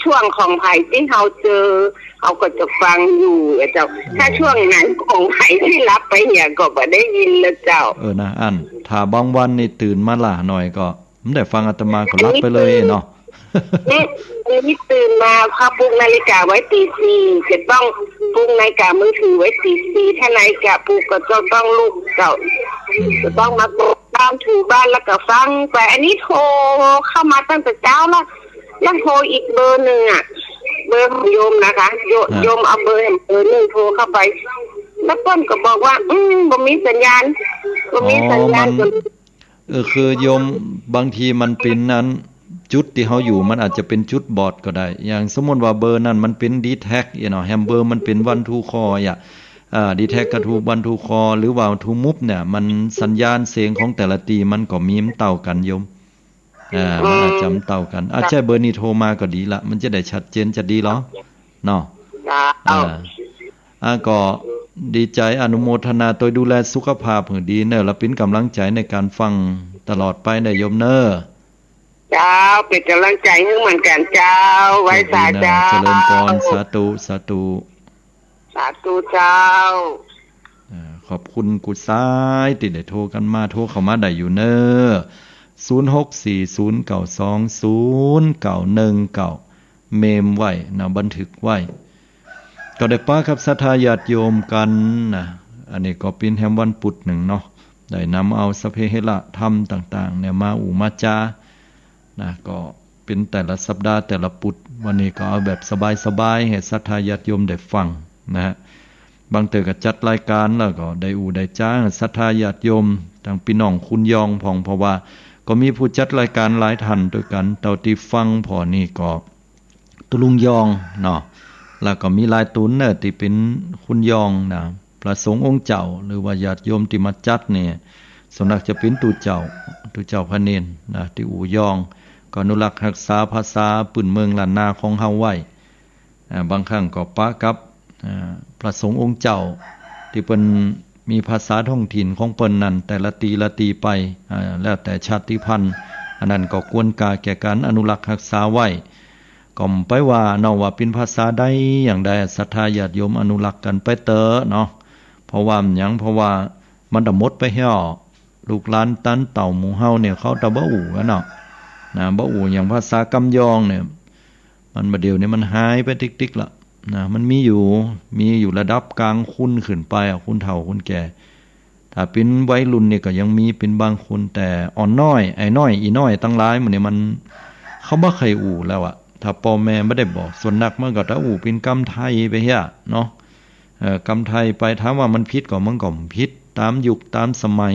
ช่วงของใผตี้เฮาเจอ เฮาก็จะฟังอยู่อะเจ้า ถ้าช่วงไหนของใผตี้หลับไปเหียก็บ่ได้ยินละเจ้า เออนะ อัน ถ้าบางวันนี่ตื่นมาล้าหน่อยก็บ่ได้ฟังอาตมาก็หลับไปเลยเนาะ นี่ นี่ตื่นมา เขาปลุกนาฬิกาไว้ตีสี่ จะต้องปลุกนาฬิกามือถือไว้ตีสี่ ถ้านาฬิกาปลุกก็จะต้องลุกเจ้า อืม จะต้องมาตบบ้านถูบ้านแล้วก็ฟังไป อันนี้โทรเข้ามาตั้งแต่เจ๊าแล้ว แล้วโทรอีกเบอร์นึ่งอะ เบอร์ของโยมนะคะ โย- อ่า โยมเอาเบอร์แหมเบอร์นึ่งโทรเข้าไป แล้วเปิ้นก็บอกว่า อืม บ่มีสัญญาณ บ่มีสัญญาณ อ๋อ มัน ก็ เออ คือโยม บางทีมันเป๋นอัน จุดตี้เฮาอยู่มันอาจจะเป๋นจุดบอดก็ได้ อย่างสมมุติว่าเบอร์นั้นมันเป๋นดีแท็กอะเนาะ แหมเบอร์มันเป๋นวันทูคอลอะ อ่า ดีแท็กกาทูวันทูคอล หรือว่าทูมูฟเนี่ย มันสัญญาณเสียงของแต่ละตี้มันก็มีบ่เต้ากั๋นโยม อ่า มันอาจจะบ่เต้ากั๋น อาจจะเบอร์นี้โทรมาก็ดีละ มันจะได้ชัดเจนจะดีลอ เนาะ เจ้า อ่า อ่า ก็ดีใจ๋ อนุโมทนาตวย ดูแลสุขภาพหื้อดีเน่อ แล้วเป๋นก๋ำลังใจ๋ในก๋านฟังตลอดไปเน่อโยมเน่อ เจ้า เป๋นก๋ำลังใจ๋หื้อเหมือนกั๋นเจ้า ไหว้สาเจ้า โชคดีนะ เจริญปอน สาธุ สาธุ สาธุเจ้า อ่า ขอบคุณกู้สายตี้ได้โทรกั๋นมา โทรเข้ามาได้อยู่เน่อ ศูนย์หกสี่ศูนย์เก้าสองศูนย์เก้าหนึ่งเก้า เมมไว้นะ บันทึกไว้ ก็ได้ปะกับศรัทธาญาติโยมกั๋นนะ อันนี้ก็เป๋นแหมวันปุดนึ่งเนาะ ได้นำเอาสัพเพเหระธรรมต่างๆ เนี่ยมาอู้มาจ๋านะ ก็เป๋นแต่ละสัปดาห์แต่ละปุด วันนี้ก็เอาแบบสบายๆ หื้อศรัทธาญาติโยมได้ฟังนะฮะ บางเตื้อก็จัดรายก๋านแล้วก็ได้อู้ได้จ๋าศรัทธาญาติโยม ตังปี้น้องคนยองพ่อง เพราะว่าก็มีผู้จัดรายก๋านหลายต้านตวยกั๋น เต้าตี้ฟังผ่อนี่ก็ ตุ๊ลุงยองเนาะ แล้วก็มีหลายตุ๊นเน่อตี้เป๋นคนยองนะ พระสงฆ์องค์เจ้า หรือว่าญาติโยมตี้มาจัดเนี่ย ส่วนมากจะเป๋นตุ๊เจ้า ตุ๊เจ้าพระเณรนะ ตี้อู้ยอง ก็อนุรักษ์ฮักษาภาษาปื้นเมืองล้านนาของเฮาไว้ อ่า บางครั้งก็ปะกับ อ่า พระสงฆ์องค์เจ้า ตี้เปิ้นมีภาษาท้องถิ่นของเปิ้นนั้น แต่ละตี้ละตี้ไป อ่า แล้วแต่ชาติพันธุ์ อันนั้นก็ควรค่าแก่ก๋านอนุรักษ์ฮักษาไว้ ก็บ่ไปว่าเนาะว่าเป๋นภาษาใดอย่างใด ศรัทธาญาติโยมอนุรักษ์กั๋นไปเต๊อะเนาะ เพราะว่าหยัง เพราะว่ามันจะหมดไปแล้ว ลูกหลานต้านเต้าหมู่เฮาเนี่ย เขาจะบ่อู้กั๋นเนาะ นะ บ่อู้ อย่างภาษากำยองเนี่ย มันบ่าเดี่ยวนี้มันหายไปติ๊กๆ ละนะ มันมีอยู่ มีอยู่ระดับก๋างคนขึ้นไปอะ คนเฒ่าคนแก่ ถ อ่า เป๋นวัยรุ่นนี่ก็ยังมีเป๋นบางคน แต่อ่อนน้อย ไอ้น้อย อี่น้อยตังหลายหมู่นี้มัน เขาบ่ใค่อู้แล้วอะ ถ้าป้อแม่บ่ได้บอก ส่วนนักมันก็จะอู้เป๋นกำไทยไปเหียเนาะ เอ่อ กำไทยไป ถามว่ามันผิดก่อ มันก็ผิดต๋ามยุคต๋ามสมัย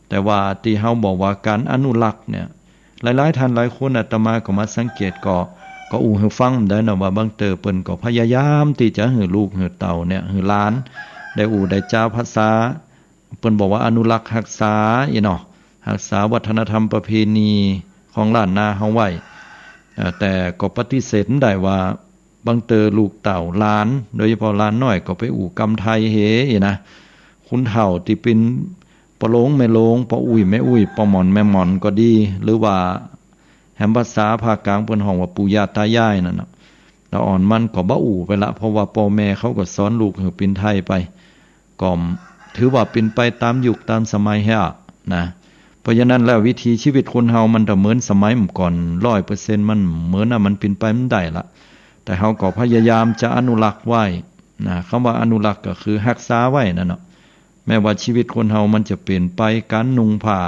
แต่ว่าตี้เฮาบอกว่าก๋านอนุรักษ์เนี่ย หลายๆ ท่านหลายคน อาตมาก็มาสังเกต ก็ ก็อู้หื้อฟังได้นะ ว่าบางเตื้อเปิ้นก็พยายามตี้จะหื้อลูกหื้อเต้าเนี่ย หื้อหลานได้อู้ได้จ๋าภาษา เปิ้นบอกว่าอนุรักษ์ฮักษาอี้เนาะ ฮักษาวัฒนธรรมประเพณีของล้านนาเฮาไว้ เอ่อ แต่ก็ปฏิเสธบ่ได้ว่า บางเตื้อลูกเต้าหลาน โดยเฉพาะหลานน้อยก็ไปอู้กำไทยเฮอี้นะ คนเฒ่าตี้เป๋นป้อโลงแม่โลง ป้ออุ๊ยแม่อุ๊ย ป้อหม่อนแม่หม่อนก็ดี หรือว่าแหมภาษาภาคกลางเปิ้นฮ้องว่าปู่ย่าต๋ายายนั่นน่ะ ละอ่อนมันก็บ่อู้ไปละ เพราะว่าป้อแม่เขาก็สอนลูกหื้อเป๋นไทยไป ก็ถือว่าเป๋นไปต๋ามยุคต๋ามสมัยแฮะนะ เพราะฉะนั้นแล้ววิถีชีวิตคนเฮามันจะเหมือนสมัยเมื่อก่อนร้อยเปอร์เซ็นต์ มันเหมือนน่ะ มันเป๋นไปบ่ได้ละ แต่เฮาก็พยายามจะอนุรักษ์ไว้นะ กำว่าอนุรักษ์ก็คือฮักษาไว้นั่นเนาะ แม้ว่าชีวิตคนเฮามันจะเป๋นไป ก๋านนุ่งผ้า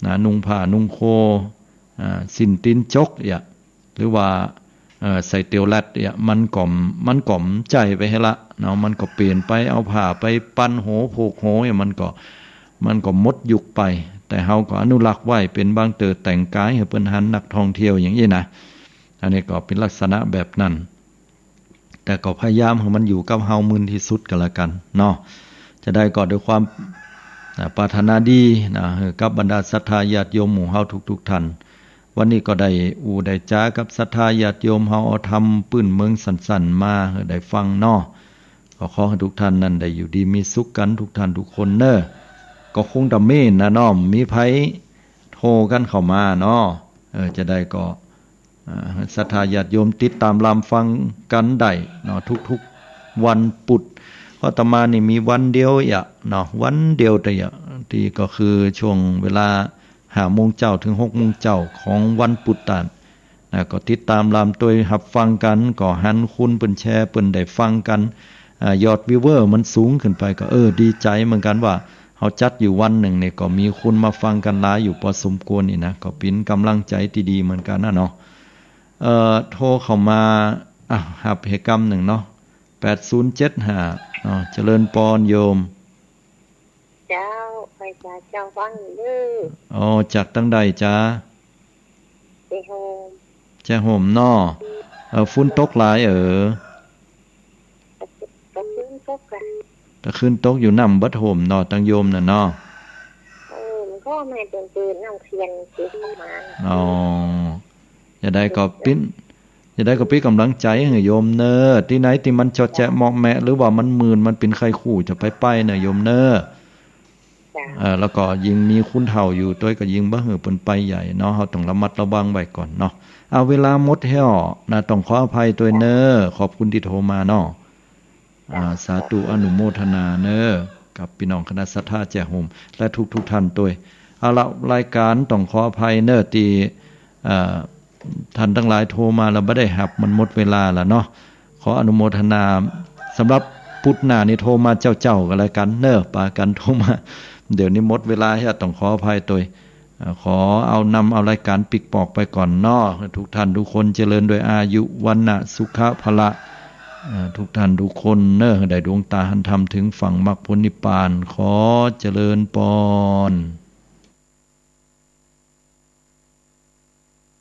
นะ นุ่งผ้านุ่งโค อ่า สิ้นตี๋นจกเอี้ย หรือว่า เอ่อ ใส่เตียวรัดเอี้ย มันก็ มันก็บ่ใจ้ไปหั้นละเนาะ มันก็เป๋นไป เอาผ้าไปปั่นโห ผูกโหเอี้ย มันก็ มันก็หมดยุคไป แต่เฮาก็อนุรักษ์ไว้ เป๋นบางเตื้อแต่งก๋ายหื้อเปิ้นหัน นักท่องเที่ยวอย่างอี้นะ อันนี้ก็เป๋นลักษณะแบบนั้น แต่ก็พยายามหื้อมันอยู่กับเฮามื่นตี้สุดก็แล้วกั๋นเนาะ จะใดก็ด้วยความ อ่า ปรารถนาดีนะ หื้อกับบรรดาศรัทธาญาติโยมหมู่เฮาทุกๆ ท่าน วันนี้ก็ได้อู้ได้จ๋ากับศรัทธาญาติโยมเฮา เอาธรรมปื้นเมืองสั้นๆ มาหื้อได้ฟังเนาะ ก็ขอหื้อทุกท่านนั้นได้อยู่ดีมีสุขกั๋นทุกท่านทุกคนเน่อ ก็คงจะมีนะเนาะ มีใผโทรกั๋นเข้ามาเนาะ เออ จะใดก็ อ่า ศรัทธาญาติโยมติดต๋ามรามฟังกั๋นได้เนาะ ทุกๆ วันปุธ เพราะอาตมานี่มีวันเดียวเอี้ยเนาะ วันเดียวเตื้อเอี้ย ตี้ก็คือช่วงเวลาห้าโมงเจ๊าเถิงหกโมงเจ๊าของวันปุธตานนะ ก็ติดต๋ามรามตวยฮับฟังกั๋น ก็หันคนเปิ้นแชร์ เปิ้นได้ฟังกั๋น อ่า ยอดวิวเวอร์มันสูงขึ้นไป ก็ เออ ดีใจ๋เหมือนกั๋นว่า เฮาจัดอยู่วันนึ่งนี่ก็มีคนมาฟังกั๋นหลายอยู่ปอสมควรนี่นะ ก็เป๋นก๋ำลังใจ๋ตี้ดีเหมือนกั๋นนะเนาะ เอ่อ โทรเข้ามา อ่ะ ฮับเฮกำนึ่งเนาะ แปดศูนย์เจ็ดห้า เนาะ เจริญปอนโยม เจ้า ไปจ้า เจ้าฟังอยู่เด้อ อ๋อ จากตังใดจ๊ะ แจ้ห่ม แจ้ห่มเนาะ เออ ฝนตกหลายเออ ตะคืนตกอะ ตะคืนตกอยู่น้ำบ่ท่วมเนาะ ตังโยมน่ะเนาะ เออ มันก็แม่นตื่นๆ น้ำเขื่อนเก็บออกมา อ๋อ จะใดก็เป๋น จะใดก็เป๋นก๋ำลังใจ๋หื้อโยมเน่อ ตี้ไหนตี้มันเจาะแจ๊ะเมาะแมะ หรือว่ามันมื่น มันเป๋นไข้คู่ จะไปไปเน่อโยมเน่อ จ้ะ เอ่อ แล้วก็ยิ่งมีคนเฒ่าอยู่ตวยก็ยิ่งบ่หื้อเปิ้นไปใหญ่เนาะ เฮาต้องระมัดระวังไว้ก่อนเนาะ เอา เวลาหมดแล้วนะ ต้องขออภัยตวยเน่อ ขอบคุณตี้โทรมาเนาะ อ่า สาธุ อนุโมทนาเน่อ กับปี้น้องคณะศรัทธาแจ้ห่ม และทุกๆ ท่านตวย เอาละ รายก๋านต้องขออภัยเน่อ ตี้ เอ่อ ท่านตังหลายโทรมาแล้วบ่ได้ฮับ มันหมดเวลาแล้วเนาะ ขออนุโมทนา สำหรับปุธหน้านี่โทรมาเจ๊าๆ ก็แล้วกั๋นเน่อ ปากั๋นโทรมา เดี๋ยวนี้หมดเวลาแล้ว ต้องขออภัยตวย เอ่อ ขอเอานำเอารายก๋านปิ๊กปอกไปก่อนเนาะ ทุกท่านทุกคนเจริญด้วยอายุ วรรณะ สุขะ พละ เอ่อ ทุกท่านทุกคนเน่อ ได้ดวงต๋าหันธรรมเถิงฝั่งมรรคผลนิพพาน ขอเจริญปอน